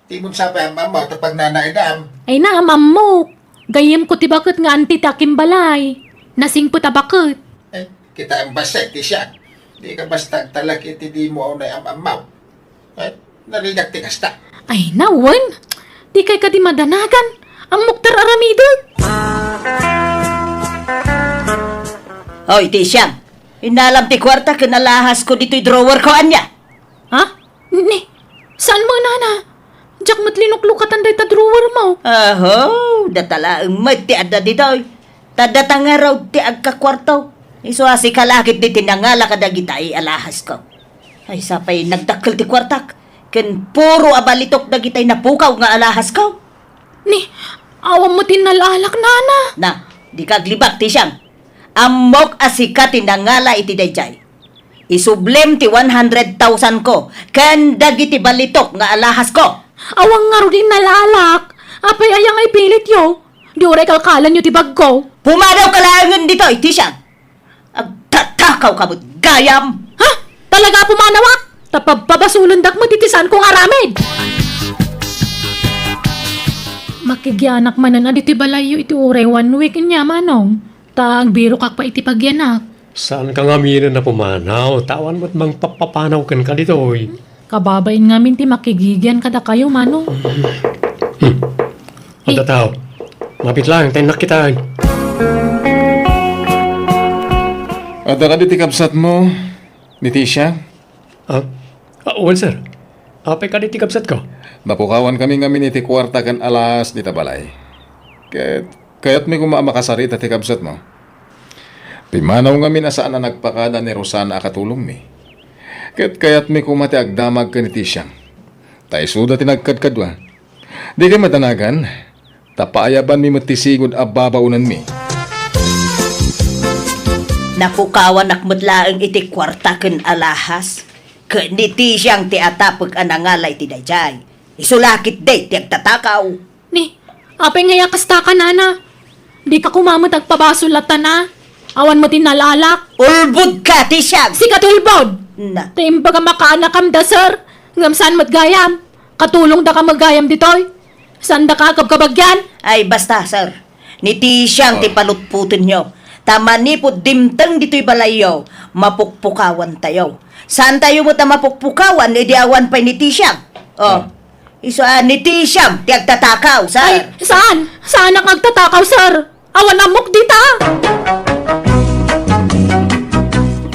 Timon sa pay am-ammo ta pagnanaedam. Ay, naam-ammok. Gayyemko ti baket nga anti ti akimbalay. Nasingpet a baket. Eh, kita ang basay ti siya. Di ka basta agtalek iti di mo unay am-ammaw. Eh, narigat ti kasta. Ay, nawen. Di kay kadi madanagan. Ammok ti ar-aramidek. Hoy, ti siyam. Inalam ti kuarta ken alahas ko ditoy drawer ko, ania? Ha? Ni, saan mo, nana? Diak met linuklukatan dayta drawer mo. Aho, data laeng met ti adda ditoy. Ta data ngarud ti agkakuarto. Isu a sika la ketdi ti nangala kadagiti alahas ko. Ay, sapay nagdakkel ti kuartak. Ken puro a balitok dagiti napukaw nga alahas ko. Ni, awan met innal-alak, nana. Na, di ka aglibak, ti siyam. Ammok a sika ti nangala iti daydiay. Isublim ti one hundred thousand ko ken dagiti balitok nga alahas ko. Awan ngarud innal-alak. Apay aya nga ipilityo? Di uray kalkalanyo ti bagko. Pumanaw ka laengen ditoy, Tisha. Agtatakaw ka met gayam. Ha? Talaga a pumanawak? Ta pabpabasolendak met iti saan kong aramid. Makigianak manen a ditoy balayyo iti uray one week, ania, Manong? Ta agbirokak pay iti pagianak. Saanka ngaminen a pumanaw, ta awan met mangpappapanaw kenka ditoy. Kababain ngamin ti makigigian kadakayo, Manong. Hmm. Adda tao. Mapit lang, ta innak kita. Adda kadi ti kabsatmo, ni Tisha? Ah? Ah, wen, sir. Apay kadi ti kabsatko? Napukawan kami ngamin iti kuarta ken alahas dita balay. Ket kayatmi koma a makasarita ti kabsatmo. Pimmanaw ngamin a saan a nagpakada ni Rosana a katulongmi. Ket kayatmi koma ti agdamag ken ni Tisha. Ta isuda ti nagkadkadua. Dikay madanagan, ta paayabanmi met ti sigud a babaonanmi. Napukawanak met laeng iti kuarta ken alahas. Ket ni Tisiang ti atapek a nangala iti daydiay. Isu la ketdi ti agtatakaw. Ni, apay ngay a kasta ka, nana? Dika koma met agpabasol latta, a? Awan met innal-alak. Ulbod ka, Tisiang! Sika ti ulbod! Na. Ta imbag a makaanakam da, sir. Ngem saan met gayam? Katulongda ka met gayam ditoy. Saanda ka agkabkabagyan? Ay, basta, sir. Ni Tisiang ti palutpotenyo. Ta manipud dimteng ditoy balayyo, mapukpukawantayo. Saantayo met a mapukpukawan idi awan pay ni Tisiang? Oh. Isu a ni Tisiang ti agtatakaw, sir. Ay, saan? Saanak nga agtatakaw, sir? Awan ammok dita.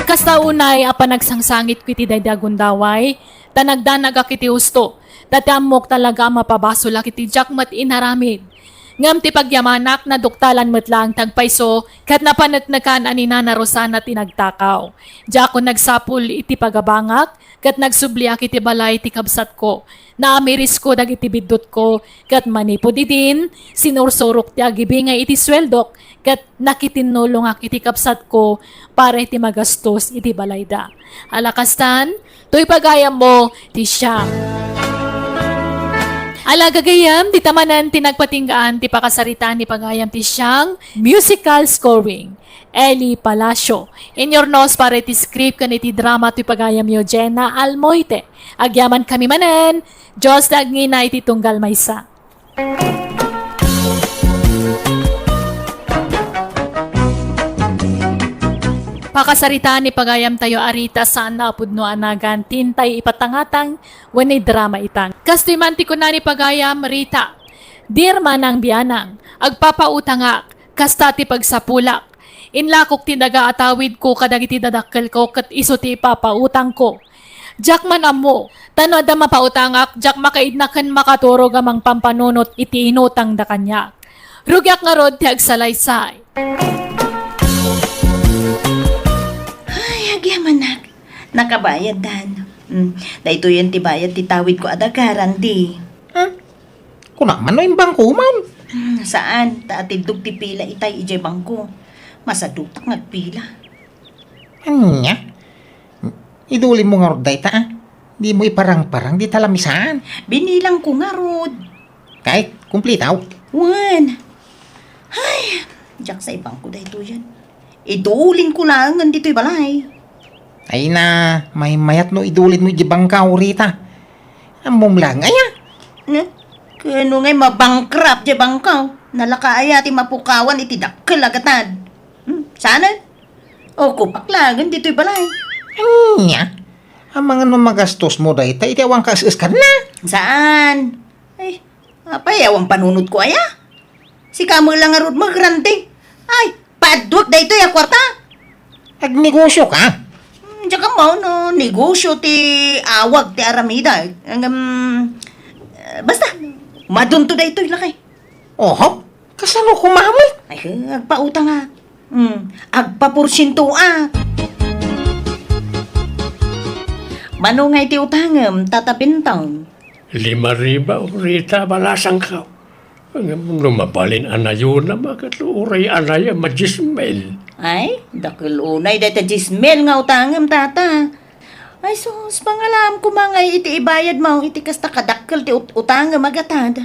Kasta unay a panagsangsangitko iti daydi a gundaway, ta nagdanagak iti husto, ta ti ammok talaga a mapabasolak iti diak met inaramid. Ngem ti pagyamanak, naduktalan met laeng ti agpayso, ket napaneknekan a ni Nana Rosana ti nagtakaw. Diakon nagsapul iti pagabangak, ket nagsubliak iti balay ti kabsatko. Naamirisko dagiti biddutko, ket manipud idin, sinursurok ti agibingay iti sueldok, ket nakitinnulongak iti kabsatko para iti magastos iti balayda. Ala kastan, toy pagayammo ti siak. Ala gagayam, dita manen ti nagpatinggaan ti pakasaritaan ni pagayam ti siak, musical scoring. Eli Palacio. Inyurnos para iti script ken iti drama toy pagayamyo, Jenna Almoite. Agyamankami manen, Dios ti agngina iti tunggal maysa. Pakasaritaan ni pagayamtayo a Rita saan a pudno a nagan ti intay ipatangatang wenno idrama ita. Kastoy man ti kuna ni pagayam, Rita, Dear Manang Bianang, agpapautangak, kasta ti pagsapulak. Inlakok ti daga a tawidko kadagiti dadakkelko ket isu ti ipapautangko. Diak man ammo, ta no adda mapautangak, diak makaidna ken makaturog a mangpampanunot iti inutangda kaniak. Rugiak ngarud ti agsalaysay. Ay, agyamanak. Nakabayaddan. Mm, daytoyen ti bayad ti tawidko a daga, Randy. Hmm? Kuna man no imbangko man? Hmm, saan, ta atiddog ti pila itay idiay bangko. Masadutak nga agpila. Ania? Idulinmo ngarud dayta, a? Dimo iparangparang dita lamisaan. Binilangko ngarud. Kay, kumplitaw. Wen. Ay, diak sa ibangko daytoyen. Idulinko laengen ditoy balay. Ay na, maymayat no idulinmo iti bangkaw, Rita. Ammom laeng aya? Ne? Kano ngay mabankrupt diay bangkaw? Nalaka aya ti mapukawan iti dakkel a gatad? Hmm, saanen? O, kupak laengen ditoy balay. Ania? Amangan no magastosmo dayta iti awan kaes-eskanna? Saan? Ay, apay, awan panunotko aya? Sika met la ngarud met, Randy. Ay, paadduek daytoy a kuarta. Agnegosio ka? Hmm, diak ammo no negosio ti awag ti aramidek. Ngem, eh, basta, madunto daytoy, lakay. Oho, kasano koma met? Ay, agpautangak. Hmm, agpaporsientoak. Mano ngay ti utangem, Tata Bentong? Lima ribu, Rita, balasangko. Ngem no mabalin a nayonam a ket uray anayam a dies mil. Ay, dakkel unay dayta dies mil nga utangem, Tata. Ay sus, pangalaam koma ngay iti ibayadmo iti kasta kadakkel ti ut-, utangem a gatad.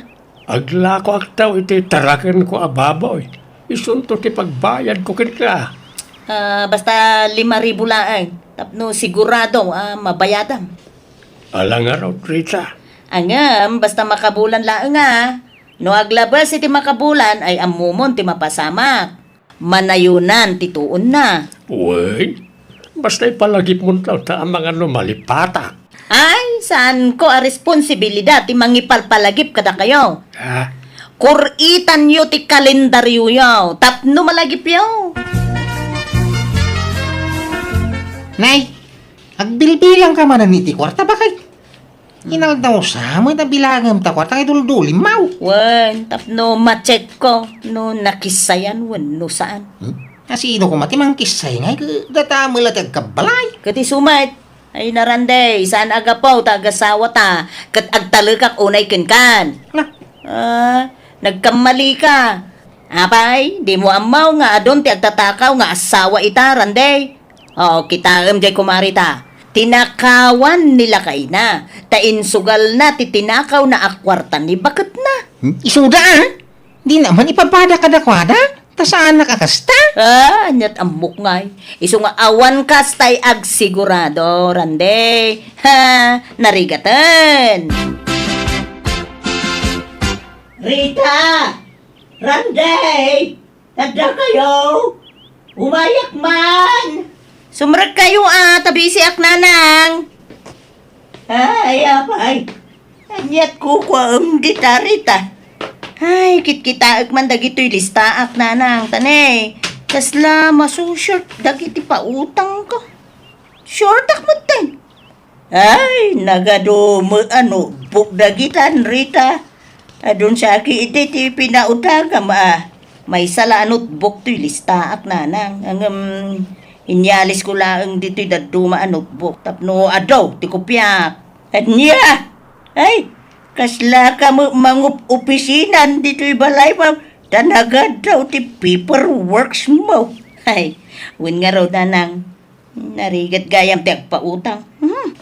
Aglakoakto iti tarakenko a baboy. Isunto ti pagbayadko kenka. Ah, basta lima ribu laeng, tapno sigurado a mabayadam. Ala ngarud, Rita. Ngem, basta makabulan laeng a. No aglabes iti makabulan, ay ammomon ti mapasamak. Manayonan ti tuonna. Wen, basta ipalagipmonto ta amangan no malipatak. Ay, saanko a responsibilidad ti mangipalpalagip kadakayo. Ah? Kur-itanyo ti kalendaryoyo tapno malagipyo. Nay, agbilbilangka manen iti kuarta, bakay? Inaldaw sa met a bilangem ta kuarta nga iduldulimmaw. Wen, tapno ma-check ko no nakissayan wenno saan. Hmm? Asino koma ti mangkissay ngay ket data met la ti agkabbalay? Ket isu met, ay na Randy, saan a gapu ta agasawata ket agtalekak unay kenkan. Na? Ah, nagkammalika. Apay, dimo ammo nga adun ti agtatakaw nga asawa ita, Randy? O, kitaem jay, kumare ta. Tinakawan ni lakayna, ta insugalna ti tinakawna a kuarta ni baketna. Hmm? Isuda, ah? Di naman ipapada kadakuada? Ta saanak a kasta? Ah, ania't ammok ngay. Isu nga awan kastay agsigurado, Randy. Ha, narigaten. Rita! Randy! Adda kayo? Umayak man! Sumrek kayo, ah, ta bisiak, nanang. Ay, apay. Ania't kukuaem dita, Rita? Ay, kitkitaek man dagitoy listaak, nanang. Ta ne, kasla masu-short dagiti pautangko. Shortak metten. Ay, nagadu met a notebook dagitan, Rita. Adun saki iti ti pinautangam a. Maysa la a notebook toy listaak, nanang. Ngem, inyalisko laeng ditoy dadduma a notebook tapno adu ti kopiak. Ania? Ay, kasla ka met mangup-opisinan ditoy balay, ma'am. Ta nagaddaw ti paperworks mo. Ay, wen ngarud, nanang. Narigat gayam ti agpautang. Hmm.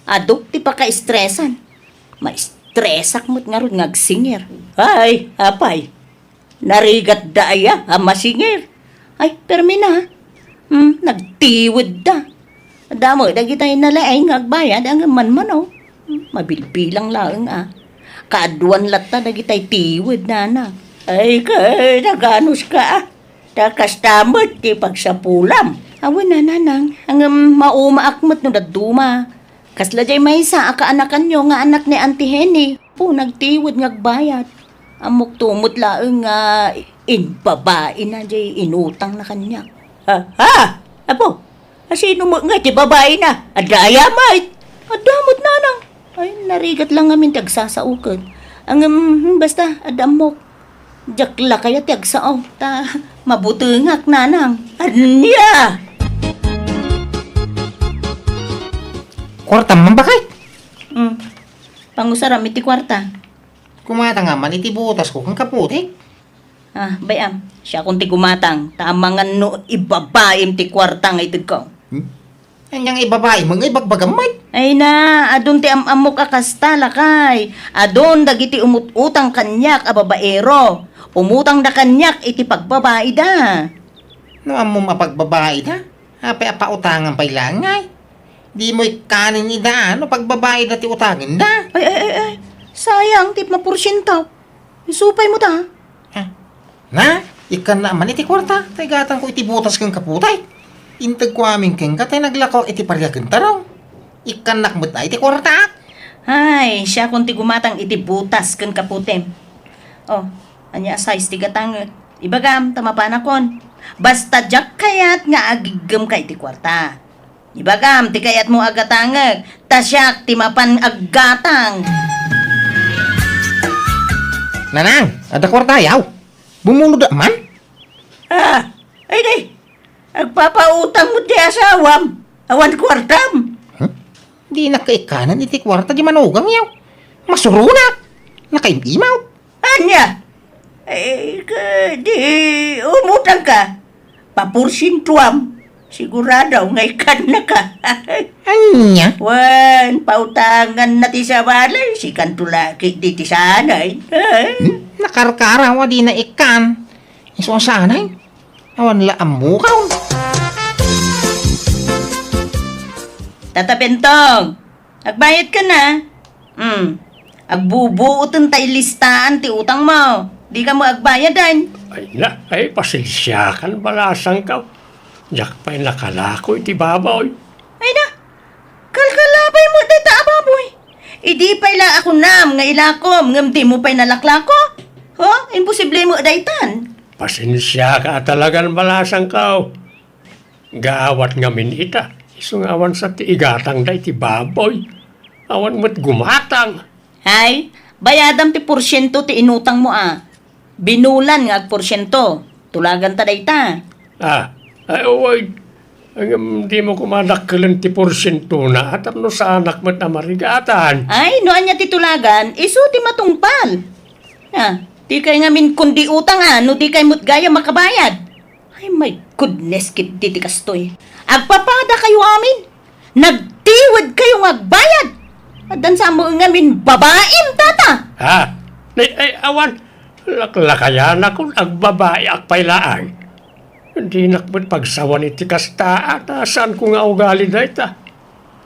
Aduk ti pakaestresan. Maestresak met ngarud nga agsingir. Ay, apay. Narigatda aya a masingir? Ay, permi na. Hmm, nagtiwedda. Damo dagitay nalaing nga agbayad a manmanaw. Hmm, mabilbilang laeng a. Kaaduan latta dagitay tiwed, nanang. Ay, kay, naganos ka, ah. Ta kasta met ti pagsapulam. Awan a, nanang. Ngem maumaak met no dadduma. Kasla jay maysa a kaanakanyo nga anak ni Auntie Henny. Pu, nagtiwed nga agbayad. Ammok tumot laeng nga inbabaina jay inutangna kaniak. Ha? Ha? Apo? Asino met nga ti babaina? Adda aya met? Adda met, nanang. Ay, narigat lang ngamin ti agsasaoket. Ngem, hmm, basta, adda ammok. Diak la kayat ti agsao, ta mabutengak, nanang. Ania? Kuartam man, bakay? Hmm. Pangusaram iti kuarta. Kumatang man iti butasko ken kaputik. Ah, bay-am, siakon ti kumatang, ta amangan no ibabaim ti kuarta nga itedko. Hmm? Ania nga ibabaim nga ibagbagam met? Ay na, adun ti am-ammok a kasta, lakay. Adun dagiti umut-utang kaniak a babaero. Umutangda kaniak iti pagbabaida. No ammom a pagbabaida, apay a pautangan pay laeng ngay? Dimo ikkanen ida no pagbabaida ti utangenda? Ay, ay, ay, ay. Sayang ti maporsiento. Isu pay met ta. Ah. Na, ikkannak man iti kuarta, ta igatangko iti butas ken kaputik. Integko amin kenka, ta naglako iti pariak ken tarong. Ikkannak met iti kuartaak. Ay, siakon ti gumatang iti butas ken kaputem. Oh, ania a size ti gatangek? Ibagam, ta mapanakon. Basta diak kayat nga agiggem ka iti kuarta. Ibagam ti kayatmo a gatangek, ta siak ti mapan aggatang. Nanang, adda kuartayaw? Bumulod man? Ah, ay di. Agpapautang met ti asawam. Awan kuartam. Hmm? Dinak ikkanen iti kuarta ti manugangyaw. Masuronak. Nakaim-imaw. Ania? Eh, ka, di umutang ka. Paporsientuam. Sigurado nga ikkanna ka. Ania? Wen, pautangan na ti sabali. Sikanto laki di ti sanay. Hmm? Nakarkaraw a di na ikkan. Isu a sanay. Awan la ammukaw. Tata Bentong, agbayad ka na. Hmm. Agbubuoten ta ilistaan ti utang mo. Di ka mo agbayadan. Ay na, ay pasensiakan, balasangkaw. Diak pay nakalako iti baboy. Ay na, kalkalabay mo dayta a baboy. Idi pay la a kunam nga ilakom ngem di mo pay nalaklako. Ho? Imposible mo daytan. Pasensiaka a talagan, balasangkaw. Gaawat ngamin ita, isu nga awan sa ti igatang dayta baboy. Awan met gumatang. Ay, bayadam ti porsiento ti inutang mo a. Binulan nga agporsiento. Tulagan ta dayta. Ah, ay, uway. Ngem di mo koma dakkelen ti porsientona, tapno saanak met a marigatan. Ay, no ania ti tulagan, isu ti matungpal. Ah, di kay ngamin kundi utang a, no di kay met gayam makabayad. Ay, my goodness, ket di ti kastoy. Agpapada kayo amin. Nagtiwedkayo nga agbayad! Addan sa mo ngamin babaim, tata! Ha? Ay, ay, awan. Laklakayanakon agbabayak pay laeng. Dinak met pagsawan iti kasta, ta saanko nga ugali dayta.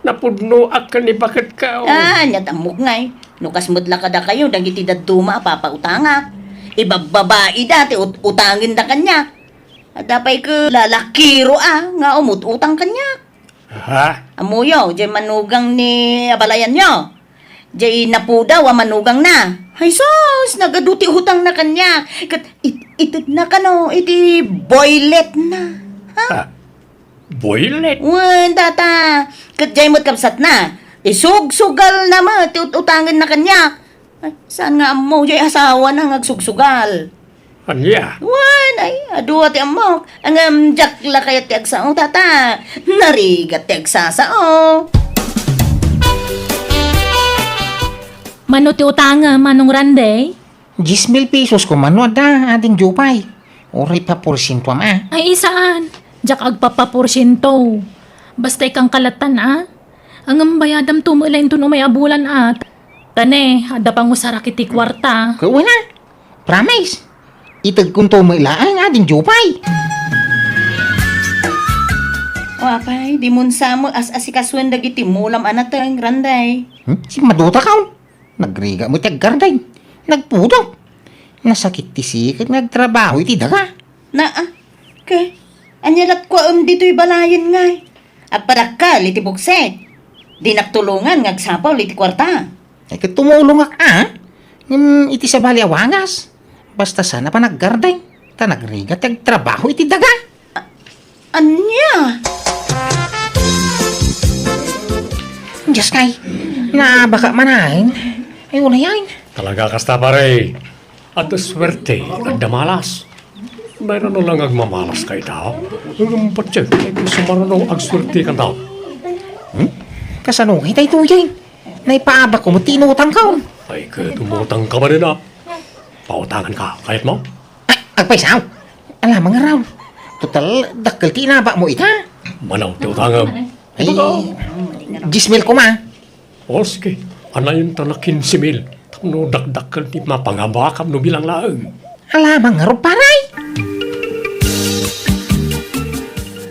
Napudnoak ken ni baket ka, oh. Ah, ania ti ammok ngay. No kas met la kadakayo dagiti dadduma a papautangak. Ibabbabaida ti ut-, utangenda kaniak. Adda pay ket lalakiro a nga umut-utang kaniak. Ha? Ammoyo, diay manugang ni abalayanyo. Diay napudaw a manugangna. Ay sus, nagadu ti utangna kaniak. Ket it-, itedna kano iti boyletna. Ha? Ha? Boylet? Wen, tata. Ket diay met kabsatna. Isugsugalna met ti ut-, utangenna kaniak. Ay, saan nga ammo, diay asawana nga agsugsugal? Ania? Wen, ay, adu a ti ammok. Ngem diak la kayat ti agsao, tata. Narigat ti agsasao. Mano ti utangem, Manong Randy? Dies mil pesos koma no adda, Ading Jupay. Uray paporsientoam a. Ay, saan. Diak agpapaporsiento. Basta ikkan kalatan a. Ngem bayadam to met la inton umay a bulan a. Ta ne, adda pangusarak iti kuarta. Ket wen a. Promise. Itedkon to met laeng, Ading Jupay. O apay, di mo sa mo as-asikasuen dagiti mulam a nateng, Randy. Hmm? Simmadutakon. Nagrigat met ti aggarden. Nagpudot. Nasakit ti siket nga agtrabaho iti daga. Naa, ke, ania latkuaem ditoy balayen ngay? Agpadakkel iti buksit. Dinak tulongan nga agsapul iti kuarta. Ay, ket tumulongak a. Ngem iti sabali a wagas. Basta saan a panaggarden. Ta nagrigat ti agtrabaho iti daga. Ania? Dios kay, naabaka manen. Ay, unayan. Talaga kasta, pare. Adda suerte, adda malas. Nairano lang agmamalas kay tao. Ngem patse, ay, sumarano agsuerte kan tao. Hmm? Kasano ngay tay tuyen? Naipaabak ko mo ti inutang ko. Ay, ket umutang ka ba din, ah? Pautangan ka, kayat mo? Ay, agpaysaw. Alamang nga raw. Total, dakkel ti inabak mo ita. Manaw ti utangem. Ay, dies mil koma. O, sige. Anayon ta na kinse mil. Tapno dakdakkel ti mapangabakam no bilang laeng. Alamang nga raw, paray.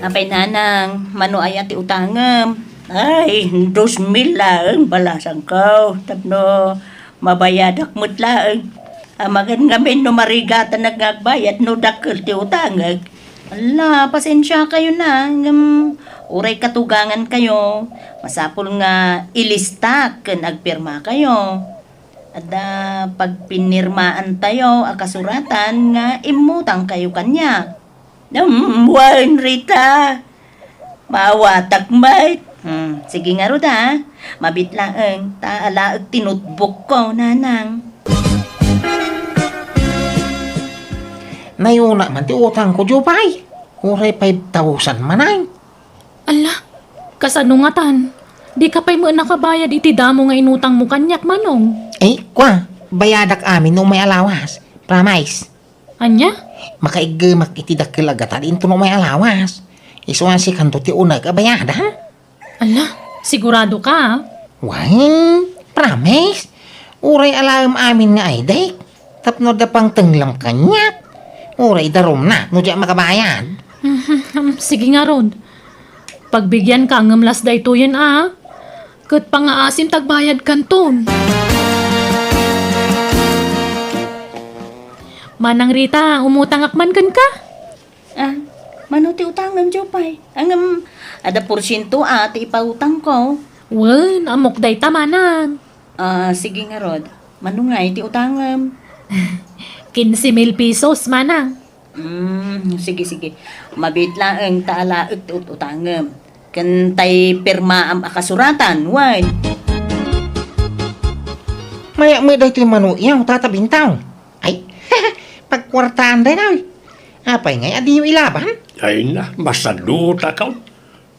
Apay, nanang, mano aya ti utangem? Ay, dos mil laeng balasangko. Tapno mabayadak met laeng. Amangan ngamin no marigatanak nga agbayad no dakkel ti utangek. Ala, pasensiakayo na, ngem uray katugangankayo, masapul nga ilistak ken agpirmakayo. Adda pagpinirmaantayo a kasuratan nga immutangkayo kaniak. Hmm, wen, Rita. Maawatak met. Hmm, sige ngarud, a. Mabiit laeng, ta alaek ti notebook ko, nanang. Nayuna man ti utangko, Jupay. Uray five thousand manen. Ala, kasano ngatan? Dika pay met nakabayad iti damo nga inutangmo kaniak, Manong. Eh, kua, bayadak amin no umay a lawas. Promise. Ania? Makaiggemak iti dakkel a gatad inton umay a lawas. Isu a sikanto ti uneg a bayada. Ala, sigurado ka, a? Wen, promise. Uray alaem amin nga aydek. Tapno adda pangtenglam kaniak. Uray darumna no diak makabayad. Mhm, sige ngarud. Pagbigyan ka ngem las daytoyen a. Ket pangaasim ta agbayad kanton. Manang Rita, umutangak man kenka? Ah, mano ti utangem, Jupay? Ngem, adda porsiento a ti ipautangko. Wen, ammok dayta, manang. Ah, sige ngarud. Mano ngay ti utangem? Kinse mil pesos, manang. Hmm, sige, sige. Mabiit laeng ta alaek ti ut-utangem. Ken tay pirmaam a kasuratan, wen. Mayat met daytoy mano iyaw, Tata Bintaw. Ay, pagkuartaan daytoy. Apay ngay a diyo ilaban? Ay na, masadutakon.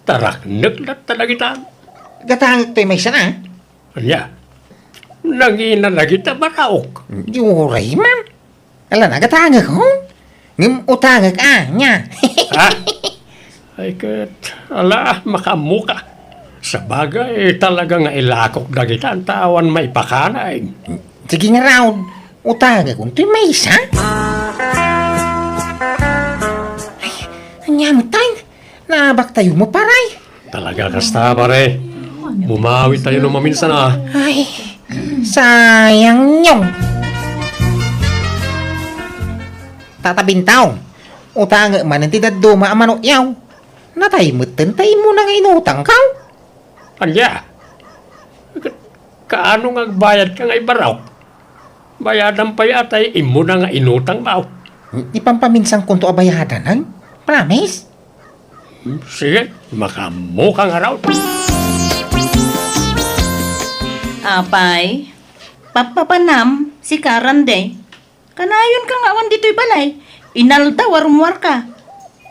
Taraknek latta dagita. Gatangek toy maysa a. Ania? Nangina dagita baraok. Di uray man. Ala, nagatangek, ho? Ngem utangek, a, nia? Ha? Ay, ket, ala, makaammo ka. Sabagay, talaga nga ilakok dagita ta awan maipakanaen. Sige ngarud, utangekon toy maysa. Ay, ania met tay? Naabaktayo met, pare. Talaga kasta, pare. Bumawi tayo no maminsan, a. Ay, sayang nyo. Tata Bintong, utangek manen ti dadduma a manokyo. Natay metten ta immuna nga inutangko. Ania? Ka-, kaano nga agbayadka nga ibarok? Bayadan pay a tay immuna nga inutangmo. Ipampaminsankonto a bayadanen. Promise? Sige, makaammoka ngarud. Apay, papapanam, sika, Randay. Kanayonka nga awan ditoy balay. Inaldaw a rummuarka.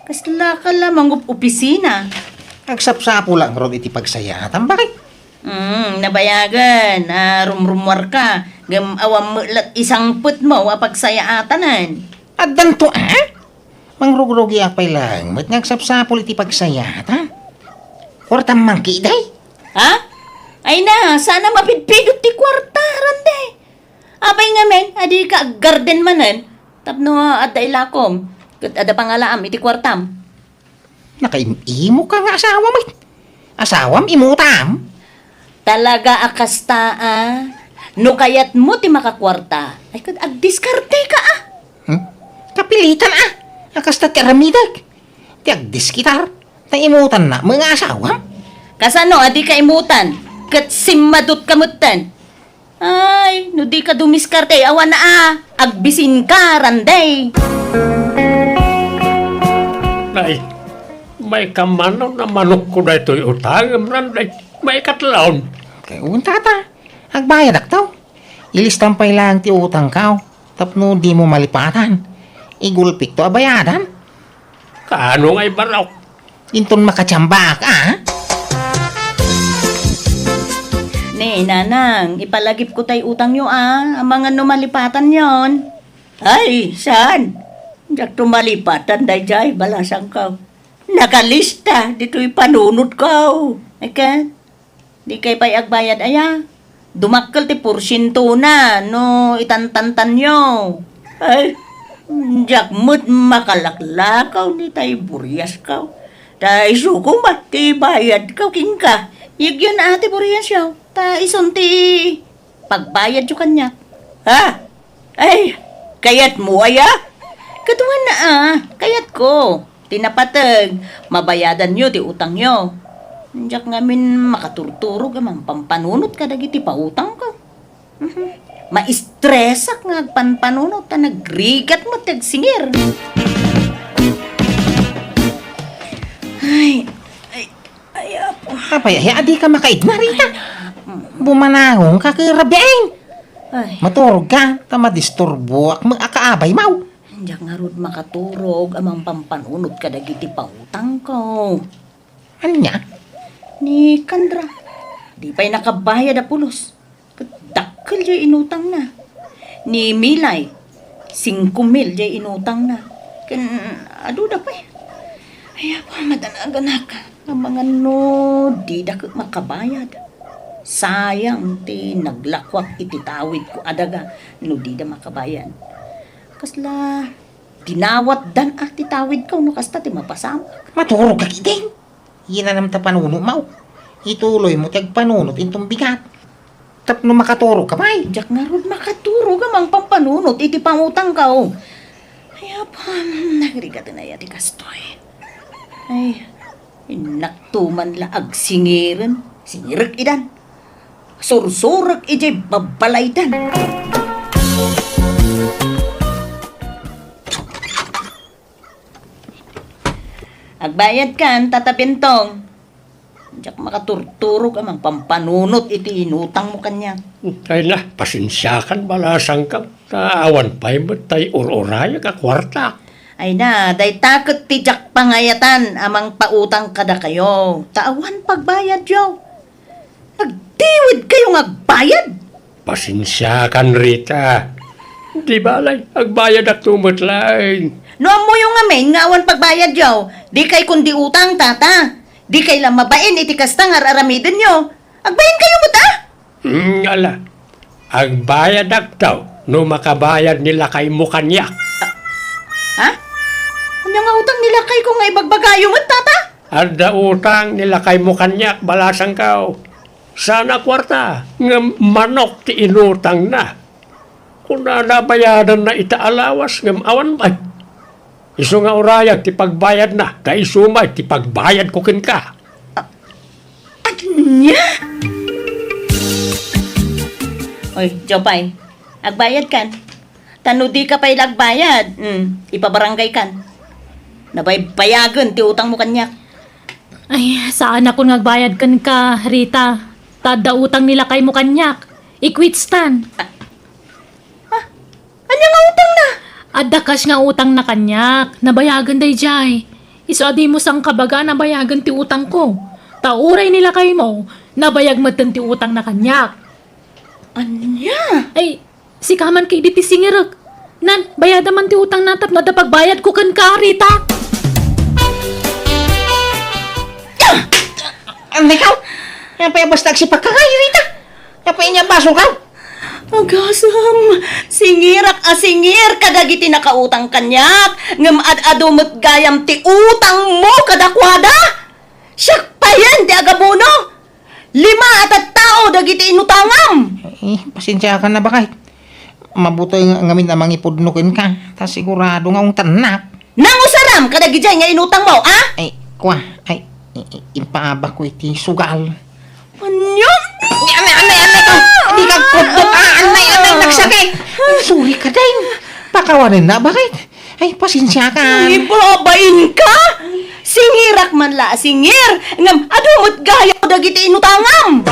Kaslaka la mangup-opisina. Agsapsapulak ngarud iti pagsayaatan, bakit? Hmm, nabayagen a rumrummuarka, ngem awan met la isangpetmo a pagsayaatanen. Addanto, a? Mangrugrugiak pay laeng met nga agsapsapul iti pagsayaatan. Kuartam man ketdi? Ha? Ay na, saan a mapidpidot ti kuarta, Randay. Apay ngamin a dika aggarden manen tapno adda ilakom ket adda pangalaam iti kuartam? Nakaim-imoka nga asawam, ay. Asawam, imutam? Talaga a kasta, a. No kayatmo ti makakuarta, ay, ket agdiskarteka, a. Hmm? Kapilitan, a. A kasta ti aramidek. Ti agdiskitar, ta imutannak met nga asawam. Kasano a dika imutan? Ket simmadutka metten. Ay, no dika dumiskarte, awan a, agbisinka, Randay. Nay, maikamanon a manokko daytoy utangem, Randay. Maikatlon. Kay, un, tata, agbayadakto. Ilistam pay laeng ti utangko tapno dimo malipatan. Igulpikto a bayadan. Kaano nga ibarok? Inton makatiambak, a? Ne, nanang, ipalagipko tay utangyo, a, amangan no malipatanyon. Ay, saan? Diakto malipatan daydiay, balasangko. Nakalista ditoy panunotko. Ket, dikay pay agbayad aya? Dumakkel ti porsientona no itantantanyo. Ay, diak met makalaklakaw ni tay buriasko. Ta isu koma ti bayadko kenka. Yegyon a ti buriasyo, ta isun ti pagbayadyo kaniak. Ha? Ay, kayatmo aya? Kaduana a, kayatko. Ti napateg, mabayadanyo ti utangyo. Diak ngamin makaturturog a mangpampanunot kadagiti pautangko. Mhm. Maistresak nga agpanpanunot ta nagrigat met ti agsingir. Ay, ay, ay, apo. Apay, ay, adika makaigna, Rita? Ay, na. Bumanangonka ket rabiin. Ay. Maturogka, ta madisturboak met a kaabaymo. Diak ngarud makaturog a mangpampanunot kadagiti pautangko. Ania? Ni Kandra, di pay nakabayad a pulos. Ket dakkel diay inutangna. Ni Milay, singko mil diay inutangna. Ken adu da pay. Ay, apo, madanagannak. Amangan no dida ket makabayad. Sayang ti naglakuak iti tawidko a daga no dida makabayad. Kasla dinawatdan a ti tawidko no kasta ti mapasamak. Maturogka ketdin. Inanam ta panunotmo. Ituloymo ti agpanunot inton bigat. Tapno makaturogka pay. Diak ngarud makaturog a mangpampanunot iti pangutangko. Ay, apo, nagrigaten aya ti kastoy. Ay, innakto man la agsingiren. Singirek idan. Sursurek idiay babbalaydan. Agbayadkan, Tata Bentong. Diak makaturturog a mangpampanunot iti inutangmo kaniak. Ay na, pasensiakan, balasangko. Ta awan pay met tay ur-urayak a kuartak. Ay na, dayta ket ti diak pangayatan a mangpautang kadakayo. Ta awan pagbayadyo. Agtiwidkayo nga agbayad. Pasensiakan, Rita. Di balay, agbayadakto met laeng. No ammoyo ngamin nga awan pagbayadyo, dikay kundi utang, tata. Dikay la mabain iti kasta nga ar-aramidenyo. Agbainkayo met, a? Mm, ala. Agbayadakto no makabayad ni lakaymo kaniak. Ha? Ania nga utang ni lakayko nga ibagbagayo met, Tata? Adda utang ni lakaymo kaniak, balasangko. Saan a kuarta, ngem manok ti inutangna. Kunana bayadanna ita a lawas, ngem awan met. Isu nga urayag ti pagbayadna, ta isu met ti pagbayadko kenka. Ania? Oy, Jopay, agbayadkan. Ta no dika pay la agbayad, mm, ipabarangaykan. Nabaybayagen ti utangmo kaniak. Ay, saanakon nga agbayad kenka, Rita. Ta adda utang ni lakaymo kaniak. Ikwitstan. Ah, ania nga utangna? Adda cash nga utangna kaniak. Nabayagen daydiay. Isu a dimo sangkabaga a nabayagen ti utangko. Ta uray ni lakaymo, nabayag metten ti utangna kaniak. Ania? Ay, sika man ketdi ti singirek. Nan, bayada man ti utangna tapno adda pagbayadko kenka, Rita. Anay ka? Apay a basta agsipakka, Rita? Apay ania a basolka? Agasem, singirak a singir kadagiti nakautang kaniak, ngem ad-adu met gayam ti utangmo kadakuada. Siak payen ti agabono. Lima a tattao dagiti inutangam. Eh, pasensiakan a, baket. Mabuti nga, ngamin a mangipudno kenka, ta sigurado nga ungtannak. Nangusaram kadagidiay nga inutangmo, a? Ay, kua, ay, i-, i-, impaabakko iti sugal. Ania? Anay, anay, anay ka! Di ka pudno, a, anay, anay, nagsakit! Sorry ka, Deng. Pakawanenna, baket? Ay, pasensiakan. Ay, babain ka? Singirak man la a singir, ngem adu met gayam dagiti inutangam.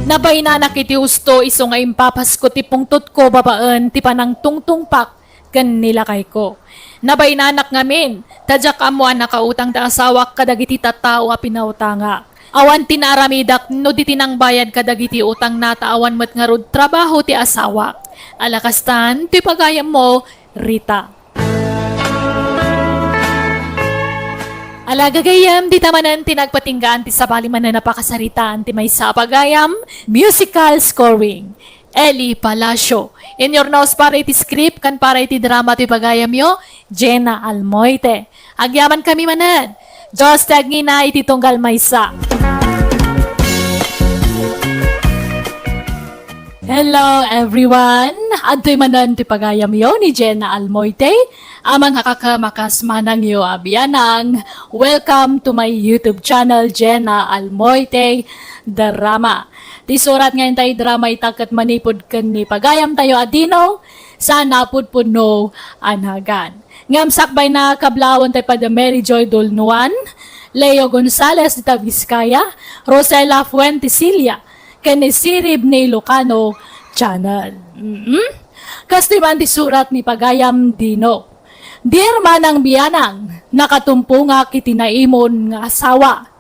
Nabainanak iti husto isu nga impapasko ti pungtotko babaen ti panangtungtungpak ken ni lakayko. Nabainanak ngamin, ta diak ammo a nakautang ti asawak kadagiti tattao a pinautangak. Awan ti naaramidak no di ti nangbayad kadagiti utangna ta awan met ngarud trabaho ti asawak. Ala kastan ti pagayammo, Rita. Ala gagayyem, dita manen ti nagpatinggaan ti sabali manen a pakasaritaan ti maysa a pagayam, musical scoring. Eli Palacio. In your nose para iti script ken para iti drama ti pagayamyo, Jenna Almoite. Agyamankami manen. Dios ti agngina iti tunggal maysa. Hello, everyone! Adtoy manen ti pagayamyo ni Jenna Almoite, a mangkakakem a kas manangyo a bianang. Welcome to my YouTube channel, Jenna Almoite Drama. Ti surat nga intay drama ita ket manipud ken ni pagayamtayo a Dino, saan a pudpudno a nagan. Ngem sakbayna, kablaawen tay padi Mary Joy Dulnuan, Leo Gonzales de Vizcaya, Rosela Fuentesilla, ken ni Sirib ni Ilocano Channel. Mm-mm. Kastoy man ti surat ni pagayam Dino. Dear Manang Bianang, nakatumpongak iti naimon nga asawa.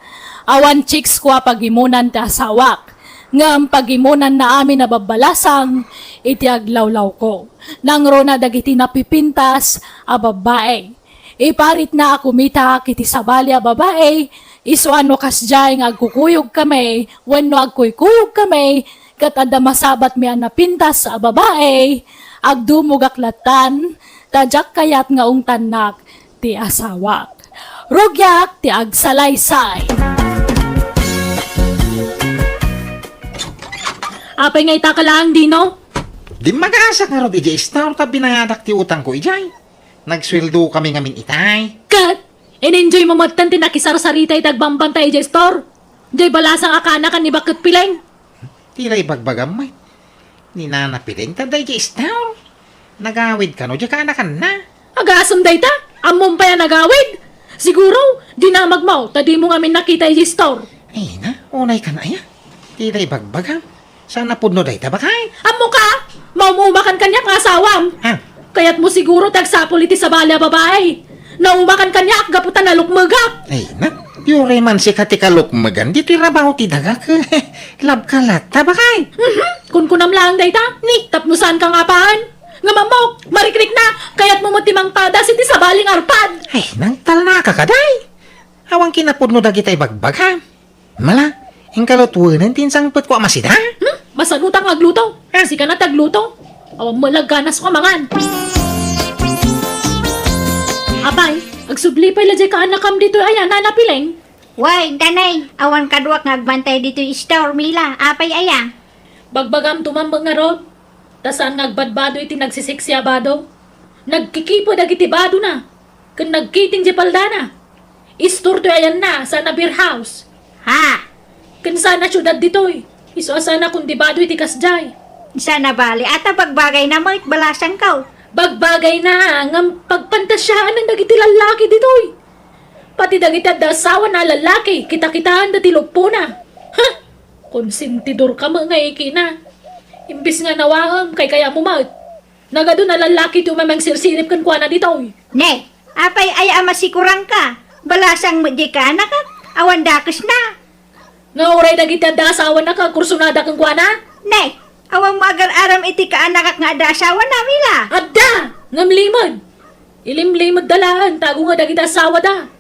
Awan chicks ko a pagimonan ti asawak, ngem pagimonanna amin a babbalasang iti aglawlawko. Nangruna dagiti napipintas a babbai. Iparitna a kumitak iti sabali a babai, isu a no kasdiay nga agkukuyogkami wenno agkuykuyogkami, ket adda masabatmi a napintas a babai, agdumogak lattan, ta diak kayat nga ungtannak ti asawak. Rugiak ti agsalaysay. Apay nga ita ka laeng, Dino? Dimmagasak ngarud idiay store ta binayadak ti utangko idiay. Nagsueldo kami ngamin itay. Ket, in-enjoy mo metten ti nakisarsarita iti agbambanta idiay store. Diay balasang a kanakan ni Baket Pileng. Ti la ibagbagam met. Ni Nana Pileng ta daydiay store. Nagawid kano diay kanakanna. Agasem dayta? Ammom pay a nagawid? Siguro, dinamagmo ta dimo ngamin nakita idiay store. Ay na, unay kan aya. Ti la ibagbagam. Saan a pudno dayta, baket? Ammoka, maum-umakan kaniak nga asawam. Ha? Kayatmo siguro ti agsapul iti sabali a babai. Naumakan kaniak gapu ta nalukmegak. Ay na, uray man sika ti kalukmegan, ditoy rabaw ti dagak. Labka latta, baket? Mhm, kunkunam laeng dayta. Ni, tapno saanka nga apaen. Ngem ammok, marikrikna, kayatmo met ti mangpadas iti sabali nga arpad. Ay, nangtalnaka kadi. Awan kinapudno dagita ibagbagam. Mala, inka lutuen ti insangpetko a masida? Hmm? Masanutak nga agluto. Ah. Sika na ti agluto. Awan met la ganasko a mangan. Apay, agsubli pay la diay kaanakam ditoy aya, Nana Pileng? Wen, danay, awan kaduak nga agbantay ditoy store, Mila. Apay aya? Bagbagam to man met ngarud, ta saan nga agbadbado iti nagsisiksi a bado. Nagkikipo dagiti badona, ken nagkiting diay paldana. Istor toy ayanna, saan a beer house. Ha? Ken saan a siudad ditoy. Isu a saan a kundibado iti kasdiay. Saan a bali, ata bagbagayna met, balasangko. Bagbagayna, ngem pagpantasiaanna dagiti lallaki ditoy. Pati dagiti adda asawana a lallaki, kitakitaanda ti luppona. Ha? Konsentidorka met nga ikina. Imbes nga nawaem, kaykayatmo met. Nagadu a lallaki ti umay mangsirsirip kenkuana ditoy. Ne, apay aya a masikurangka? Balasang met diay kaanakak, awan dakesna. Nga uray dagiti adda asawana ket agkursunada kenkuana? Ne, awanmo agar-aram iti kaanakak nga adda asawana, Mila? Adda! Ngem limed! Ilimlimedda laeng ta agungar dagiti asawada.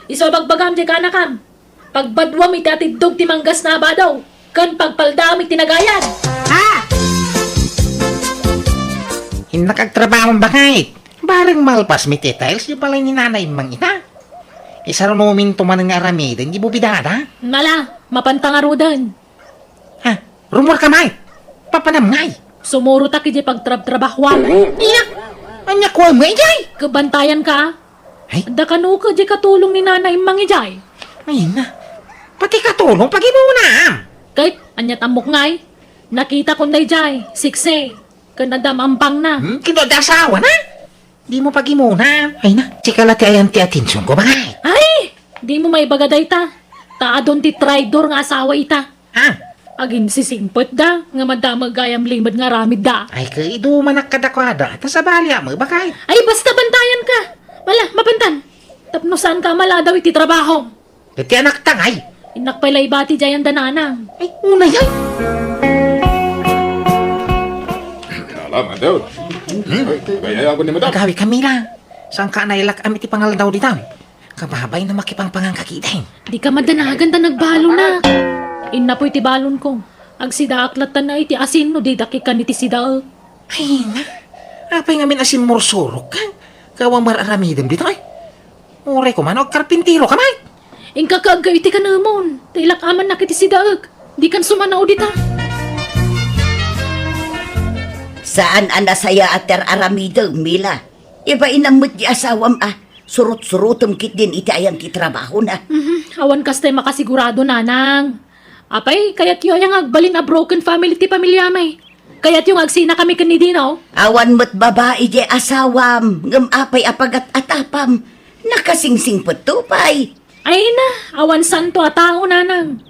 Isu a bagbagam diay kaanakam. Pagbaduam iti atiddog ti manggasna a bado, ken pagpaldaam iti nagayad. Ha? Innak agtrabaho, baket. Bareng malpas met ti tiles diay balay ni Nana Immang ita. Isarunominto manen nga aramiden diay bubidada. Mala, mapanta ngaruden. Ha? Rummuarka met? Papanam ngay? Sumurotak idiay pagtrabtrabahuam. Inak! Ania kuam nga idiay? Kabantayanka. Ay? Adda kano ket diay katulong ni Nana Immang idiay. Ay na. Pati katulong pagimunam. Ket, aniat ammok ngay? Nakitakon daydiay, siksi. Ken adda maampangna. Hmm? Kino adda asawana? Dimo pagimunam. Ay na, sika la ti ayan ti atensionko, baket. Ay! Dimo maibaga dayta. Ta adun ti traidor nga asawa ita. Ha? Aginsisingpetda, nga madamag gayam limed nga aramidda. Ay, kaidumanak kadakuada, ta sabali a met, baket. Ay, basta bantayanka. Mala, mapantan. Tapno saanka a maladaw iti trabaho. Ket ti anakta ngay? Innak pay la ibati diay anda nanang. Ay, unay ay. Ala, Madam. Hmm? Ay, agayayabon ni Madam. Agawi kami la. Saanka a nailak-am iti pangaldaw dita? Kababay no makipangpangan ka ketdi. Dika madanagan ta nagbalon. Innapoy ti balonko. Agsidaak latta iti asin no didak ikkan iti sidaek. Ay na, apay ngamin a simmursurok ka? Awan mar-aramidem dita, ay. Uray koma no agkarpintero ka met. Inka kaagga iti kanemon, ta ilak-amannak iti sidaek. Dikan sumanao dita. Saan a nasayaat ti ar-aramidem, Mila. Ibainam met ti asawam a surot-surotem ketdin iti ayan ti trabahona. Mhm, awan kastay makasigurado, nanang. Apay, kayatyo aya nga agbalin a broken family ti pamiliami? Kayatyo nga agsinakami ken ni Dino? Awan met babai diay asawam, ngem apay a pagat-atapam? Nakasingsingpetto pay. Ay na, awan santo a tao, nanang.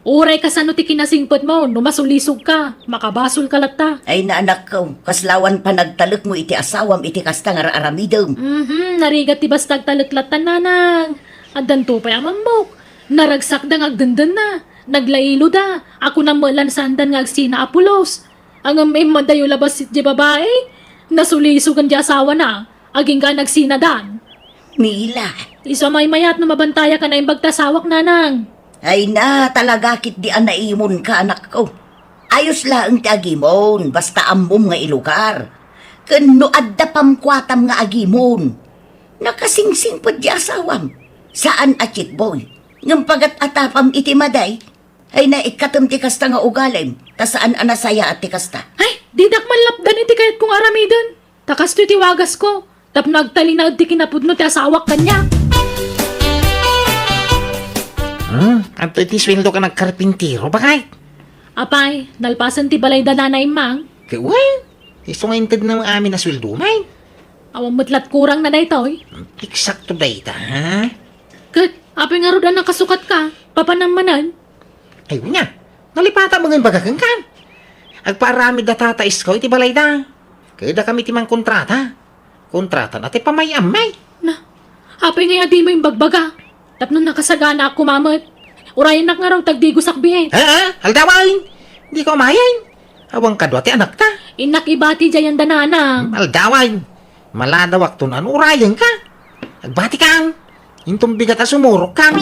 Uray kasano ti kinasingpetmo, no masulisogka, makabasolka latta. Ay na, anakko, kasla awan panagtalekmo iti asawam iti kasta nga ar-aramidem. Mhm, narigat ti basta agtalek latta, nanang. Addanto pay a mammok. Naragsakda nga agdendenna. Naglailoda. A kunam met la saandan nga agsina a pulos. Ngem immadayo la bassit diay babai. Nasulisogen diay asawana. Agingga a nagsinadan. Mila. Isu a maymayat no mabantayak a naimbag ti asawak, nanang. Ay na, talaga ketdi a naimonka, anakko. Ayos laeng ti agimon, basta ammom nga ilugar. Ken no adda pamkuatam nga agimon, nakasingsingpet diay asawam. Saan a cheat boy, ngem pagat-atapam iti madi. Ay na, ikkatem ti kasta nga ugalim, ta saan a nasayaat ti kasta. Ay, didak man lapdan iti kayatko nga aramiden. Ta kastoy ti wagasko, tapno agtalinaed ti kinapudno ti asawak kaniak. Hmm, adtoy ti sueldoka nga agkarpintero, baket? Apay, nalpasen ti balay da Nana Immang? Ket wen, isu nga intedna amin a sueldo, met. Awan met lat kurangna daytoy. Eksakto dayta, ha? Ket, apay ngarud a nakasukatka? Papanam manen? Ay, wen, nalipata met nga imbaga kenka. Agpaaramid da tata isko iti balayda. Ket dakami ti mangkontrata. Kontratana ti pamay-ammi. Na, apay ngay a dimo imbagbaga? Tapno nakasaganaak koma met. Urayennak ngarud ta agdigosak biit. Ha? Aldawen! Dika umayen. Awan kadua ti anakta. Innak ibati diay anda nanang. Aldawen! Maladawak ton urayenka. Agbatikam. Inton bigat a sumurok ka.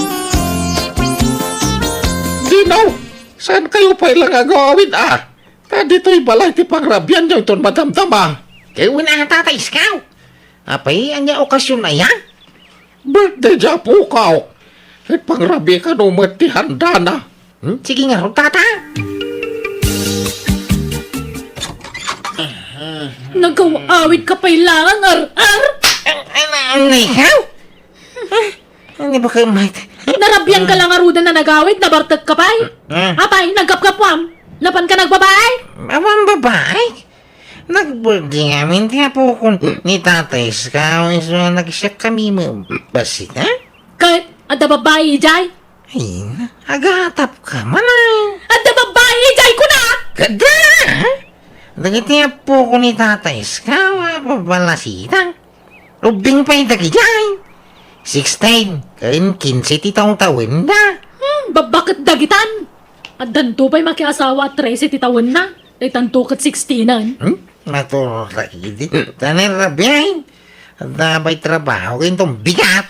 Dino, saan kayo pay lang agawid, ah? Ta ditoy balay ti pangrabianyo inton madamdama. Kay una, Tata Iskaw. Apay, ania okasyon aya? Birthday di apokaw. Ipangrabi kano met ti handana. Hmm? Sige ngarud, Tata. Nagaw-awid ka pay lang, ar-ar! Ay, na, na, ikaw? Ah, hindi ba kayo, Mike? Narabian ka lang ngaruden a nagawid, nabartek ka pay? Ah. Apay, nagkapkapwam? Napan ka nagbabae? Awan babae? Nag-birthday ngamin ti apokon ni Tata Iskaw, isu nga nagsiak kami mabassit, ha? Ket, adda babae idiay? Ay, agatap ka man, ay. Adda babae idiay kuna! Kada! Dagiti apokon ni Tata Iskaw, a babalasitang. Ubbing pay dagidiay. Sixteen, ken kinse ti tawtawenda. Hmm, babbaket dagitan. Addanto pay makiasawa a trese ti tawenna. Daytanto ket sixteenan. Hmm? Naturor ta idi. Tanen rabiay. Adda pay trabaho, inton bigat.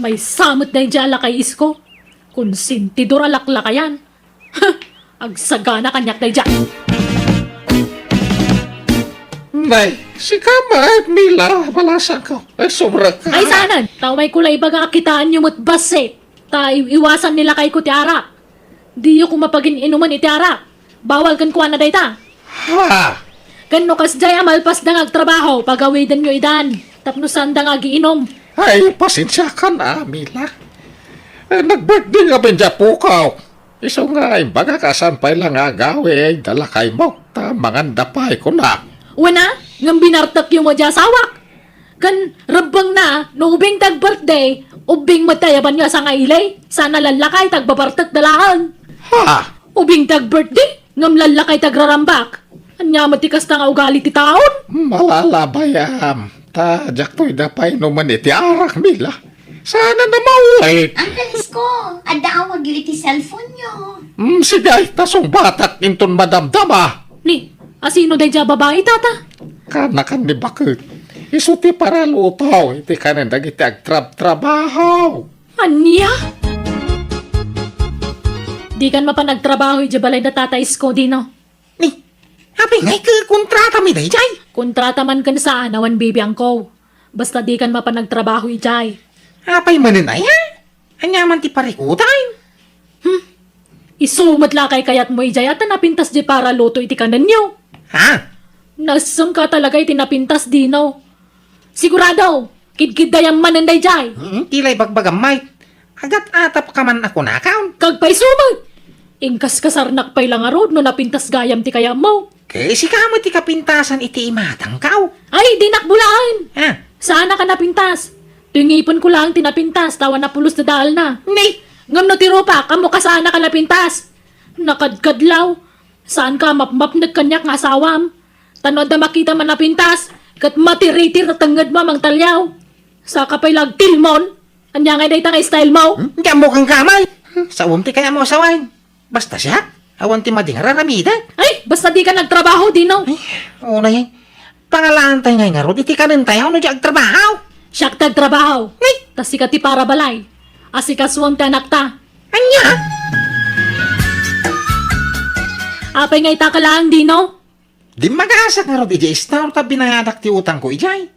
Maysa met daydiay a lakay, Isko. Konsentidor a laklakayan. Agsagana kaniak daydiay. Nay, sika met, Mila, balasangko. Ay, sumrek ka. Ay, saanen. Ta umayko la ibaga a kitaenyo met bassit. Ta i-, iwasan ni lakayko ti arak. Diyo koma pagin-inumen iti arak. Bawal kenkuana dayta. Ha? Ken no kasdiay a malpasda nga agtrabaho, pagawidenyo idan. Tapno saanda nga agiinum. Ay, pasensiakan, a, Mila. Eh, nag-birthday ngamin di apokaw. Isu nga imbagak a saan pay la nga agawid da lakaymo, ta manganda pay kunak. Wen a, ngem binartekyo met di asawak. Ken rebbengna, no ubing ti ag-birthday, ubing met ti ayabanyo a sangaili, saan a lallakay ti agbabartek da laeng. Ha? Ubing ti ag-birthday, ngem lallakay ti agrarambak. Ania met ti kasta nga ugali ti taon? Malalabayam, ta diakto ida painumen iti arak, Mila. Saan a namawit. Uncle Isko, adda awagyo iti cellphone-yo. Mm, sige, ta sungbatak inton madamdama. Ni, asino daydiay a babai, Tata? Kanakan ni baket. Isu ti paraluto iti kanen dagiti agtrabtrabaho. Ania? Dikan mapan agtrabaho idiay balay da Tata Isko, Dino. Ni, apay ngay ket kontratami daydiay? Kontrata man ken saan, awan bibiangko. Basta dikan mapan agtrabaho idiay. Apay manen aya? Ania man ti parikutan? Hmm. Isu met la kay kayatmo idiay a ta napintas diay paraluto iti kanenyo. Ha? Nasemka talaga iti napintas, Dino. Sigurado, kidkiddayam manen daydiay. Hmm, ti la ibagbagam, Mike. Agat-atap ka man a kunakon. Kagpayso met. Inkaskasarnak pay la ngarud no napintas gayam ti kayatmo. Ket sika met ti kapintasan iti imatangko. Ay, dinak bulaen. Ah. Saanak a napintas. Toy ngipenko laeng ti napintas, ta awan a pulos ti daalna. Ni? Ngem no ti rupak, ammok a saanak a napintas. Nakadkadlaw. Saanka a mapmapnek kaniak nga asawam. Ta no adda makitam a napintas, ket matiritir ti tengngedmo a mangtaliaw. Saka pay la agtilmon. Ania ngay dayta nga style mo? Hmm? Diak ammo ken kamay. Hmm, sawem ti kayatmo a sawen. Basta siak, awan ti madi nga ar-aramidek. Ay, basta dika nagtrabaho, Dino. Ay, unay, pangalaantay ngay ngarud iti kanentayo no di agtrabaho. Siak ti agtrabaho. Ay! Ta sika ti parabalay. Asikasuem ti anakta. Ania? Apay nga ita ka laeng, Dino? Dimmagasak ngarud idiay store ta binayadak ti utangko idiay.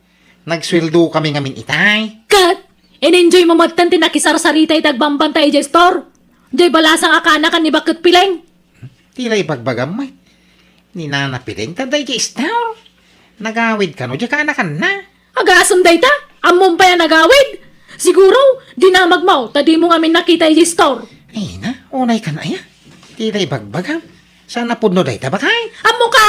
Nagsueldo kami ngamin itay. Ket, in-enjoy mo metten ti nakisarsarita iti agbambanta idiay store. Diay balasang a kaanakan ni Baket Pileng. Ti la ibagbagam met. Ni Nana Pileng ta daydiay store. Nagawid kano diay kaanakanna. Agasem dayta? Ammom pay a nagawid? Siguro, dinamagmo ta dimo ngamin nakita idiay store. Ay na, unay kan aya. Ti la ibagbagam. Saan a pudno dayta, bakay? Ammoka,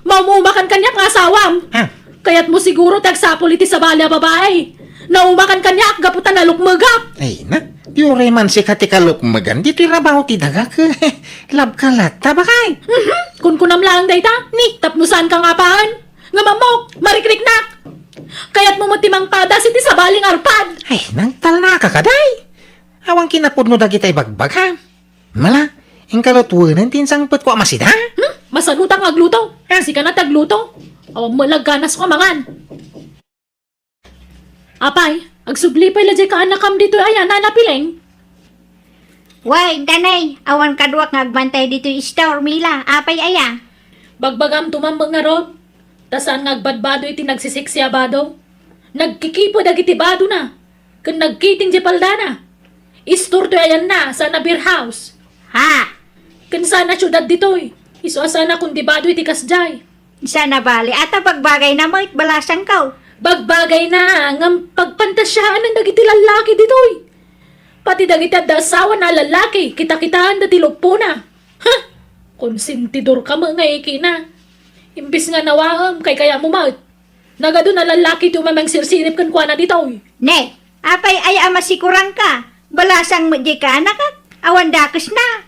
maumumakan kaniak nga asawam. Ha? Kayatmo siguro ti agsapul iti sabali a babai. Naumakan kaniak gapu ta nalukmegak. Ay na, ti uray man sika ti kalukmegan, ditoy rabaw ti dagak. Labka latta, bakay? Mhm, kunkunam laeng dayta. Ni? Tapno saanka nga apaen. Ngem ammok, marikriknak. Kayatmo met ti mangpadas iti sabali nga arpad. Ay, nangtalnaka kadi. Awan kinapudno dagita ibagbagam. Mala, inka lutuenen ti insangpetko a masida? Hmm? Masalutak nga agluto. Ah. Sika na ti agluto. Awan met la ganasko a mangan. Apay, Agsubli pay la diay kaanakam ditoy aya, Nana Piling? Wen, Tanay, awan kaduak nga agbantay ditoy store, Mila. Apay aya? Bagbagam tumambeng ngarud, ta saan nga agbadbado iti nagsisiksi a bado. Nagkikipo dagiti badona, ken nagkiting diay paldana. Store toy ayanna, saan a beer house. Ha? Ken saan a siudad ditoy. Isu a saan a kundibado iti kasdiay. Saan a bali, ata bagbagayna met, balasangko. Bagbagayna, ngem pagpantasiaen dagiti lallaki ditoy. Pati dagiti adda asawana a lallaki, kitakitaenda ti luppona. Ha? Konsentidorka met nga ikina. Imbes nga nawaem, kaykayatmo met. Nagadu a lallaki ti umamangsirsirip kenkuana ditoy. Ne, apay aya a masikuranka? Balasang met diay kaanakak, awan dakesna.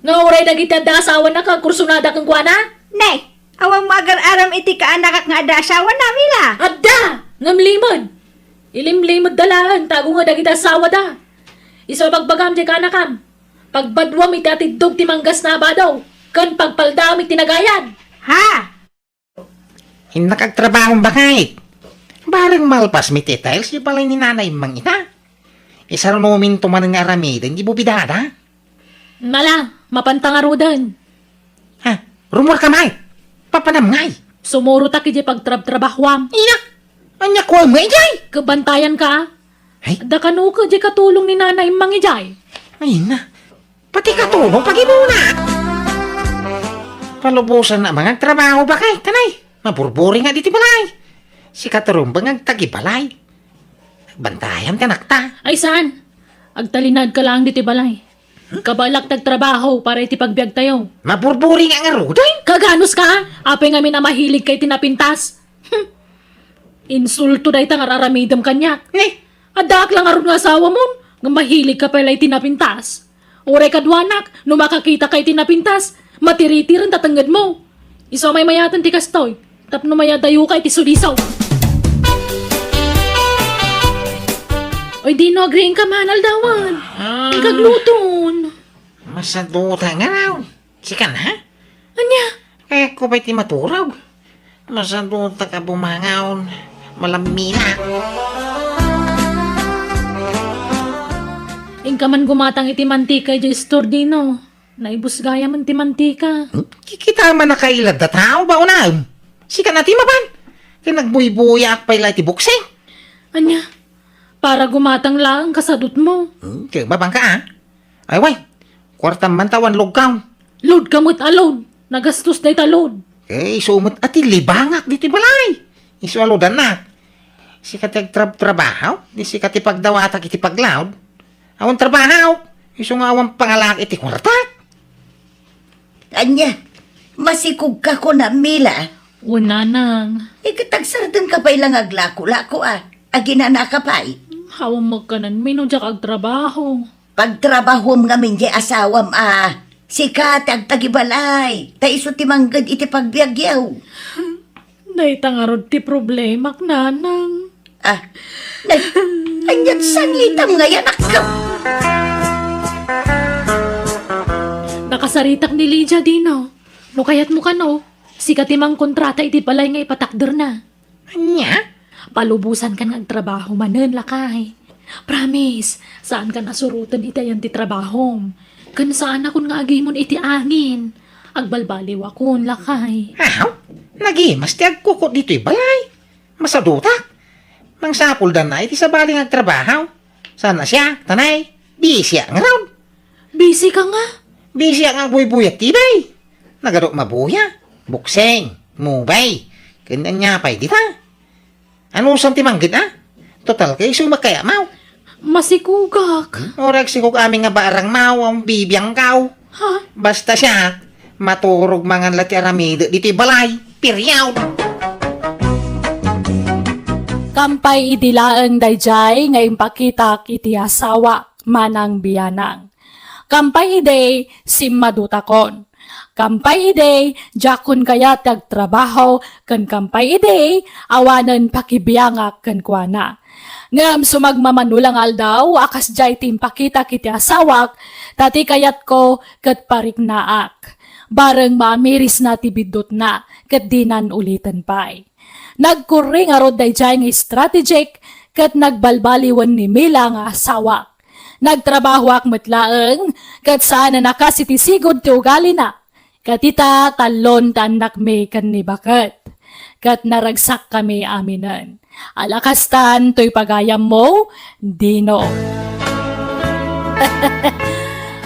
Nga uray dagiti adda asawana nga agkursunada kenkuana? Ne, awan mo agar-aram iti kaanakak nga adda asawana, Mila? Adda! Ngem limed! Ilimlimedda laeng, tago nga dagiti asawada. Isu a bagbagam diay kaanakam. Pagbaduam iti atiddog ti manggasna a bado, ken pagpaldaam iti nagayad. Ha? Innak agtrabahom, baket. Bareng malpas met ti tiles ti balay ni Nanay Mang ita. Isarunominto manen nga aramiden ti bubidada. Mala, mapanta ngaruden. Ha? Rumorka met? Papanam ngay? Sumurotak idiay pagtrabtrabahoam. Iya? Ania kuam nga idiay? Kabantayanka, a? Ay? Adda kano ka diay katulong ni Nanay Mang idiay? Ay na. Pati katulong pagibuna. Palubosanna nga agtrabaho, baket, Tanay. Maburburi nga ditoy balay. Sika ti rumbeng nga agtagibalay. Bantayam ti anakta. Ay saan? Agtalinaedka laeng ditoy balay. Kabaelak ti agtrabaho para iti pagbiagtayo. Maburburi nga ngaruden? Kaganuska? Apay ngamin a mahiligka iti napintas? Hmm. Insulto dayta nga ar-aramidem kaniak. Ne? Addaak la ngarud nga asawamon, nga mahiligka pay la iti napintas. Uray kaduanak, no makakitaka iti napintas, matiritiren ta tengngedmo. Isu a maymayaten ti kastoy, tapno mayadayoka iti sulisaw. Oy, Dino, agriingka man, aldawan. Ah. Inka agluton. Masaduta nga raw. Sika na? Ania? Kayatko pay ti maturog. Masadutak a bumangaw. Malammina. Inka man gumatang iti mantika idiay istor, Dino. Naibus gayamen ti mantika. Hmm? Kikita man a kailad a tao ba unam? Sika na ti mapan. Ken agbuybuyaak pay la iti buksing. Ania? Para gumatang laeng kasadutmo. Hmm, ket mabangka, a? Ay, way. Kuartam man ta awan loadkaw. Loadka met a load. Nagastos dayta load. Eh, isu met a ti libangak ditoy balay. Isu a loadannak. Sika ti agtrabtrabaho, di sika ti pagdawatak iti paglaod. Awan trabaho. Isu nga awan pangalak iti kuartak. Ania, masikogka kuna, Mila? Wen, nanang. Eh, ket agsardenka pay la nga aglakolako, a. Aginanaka pay. Awan magkananmi no diak agtrabaho. Pagtrabahom ngamin diay asawam a sika ti agtagibalay, ta isu ti mangged iti pagbiagyo. Dayta ngarud ti problemak, nanang. Ah, na-, ania't sangitam nga anak? Nakasaritak ni Lydia, Dino. No kayatmo kano, sika ti mangkontrata iti balay nga ipatakderna. Ania? Palubosankan nga agtrabaho manen, lakay. Promise, saankan a suroten iti ayan ti trabahom. Ken saanakon nga agimon iti angin. Agbalbaliwakon, lakay. Aw, nagimas ti agkukot ditoy balay. Masadutak. Mangsapuldanna iti sabali nga agtrabaho. Saan a siak, Tanay? Busy-ak ngarud. Busy ka nga? Busy-ak nga agbuybuyat ti bay. Nagadok mabuya. Bukseng, mubay. Ken ania pay dita? Anusan ti mangged, a? Total, kay isu makayamaw. Masikogak. Hmm? Uray agsikog amin nga barang maw, ang bibiangkaw. Ha? Basta siak, maturog mangan la ti aramidek ditoy balay. Period. Kampay idi laeng daydiay nga impakitak iti asawak, manang bianang. Kampay idi, simmadutakon. Kampay idi, diakon kayat ti agtrabaho, ken kampay idi, awanen pakibiangak kenkuana. Ngem sumagmamano la nga aldaw a kasdiay ti impakitak iti asawak, ta ti kayatko ket pariknaak. Bareng maamirisna ti biddutna, ket dinan uliten pay. Nagkurri ngarud daydiay nga strategic ket nagbalbaliwen ni Mila nga asawak. Nagtrabahoak met laeng, ket saan a nakas iti sigud ti ugalina. Ket ita, tallon ti annakmi ken ni baket. Ket naragsakkami aminen. Ala kastan toy pagayammo, Dino.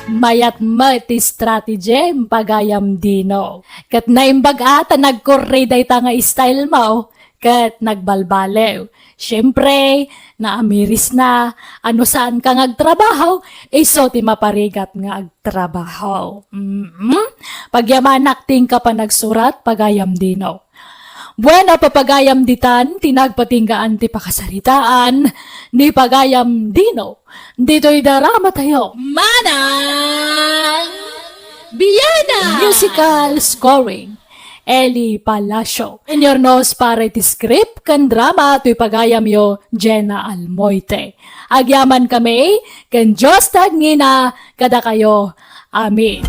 Mayat met ti strategy, pagayam Dino. Ket naimbag a ta nagkurri dayta nga style mo, ket nagbalbaliw. Siempre, naamiris na, ano saan ka nga agtrabaho, isu ti maparigat nga agtrabaho. Mm-mm. Pagyamanak ti inka panagsurat, pagayam Dino. Bueno, papagayam ditan, ti nagpatinggaan ti pakasaritaan, ni pagayam Dino, ditoy drama tayo. Manang Biana! Musical scoring, Eli Palacio. Inurnos para iti script ken drama toy pagayamyo, Jenna Almoite. Agyaman kami, ken Dios ti agngina kadakayo. Amen.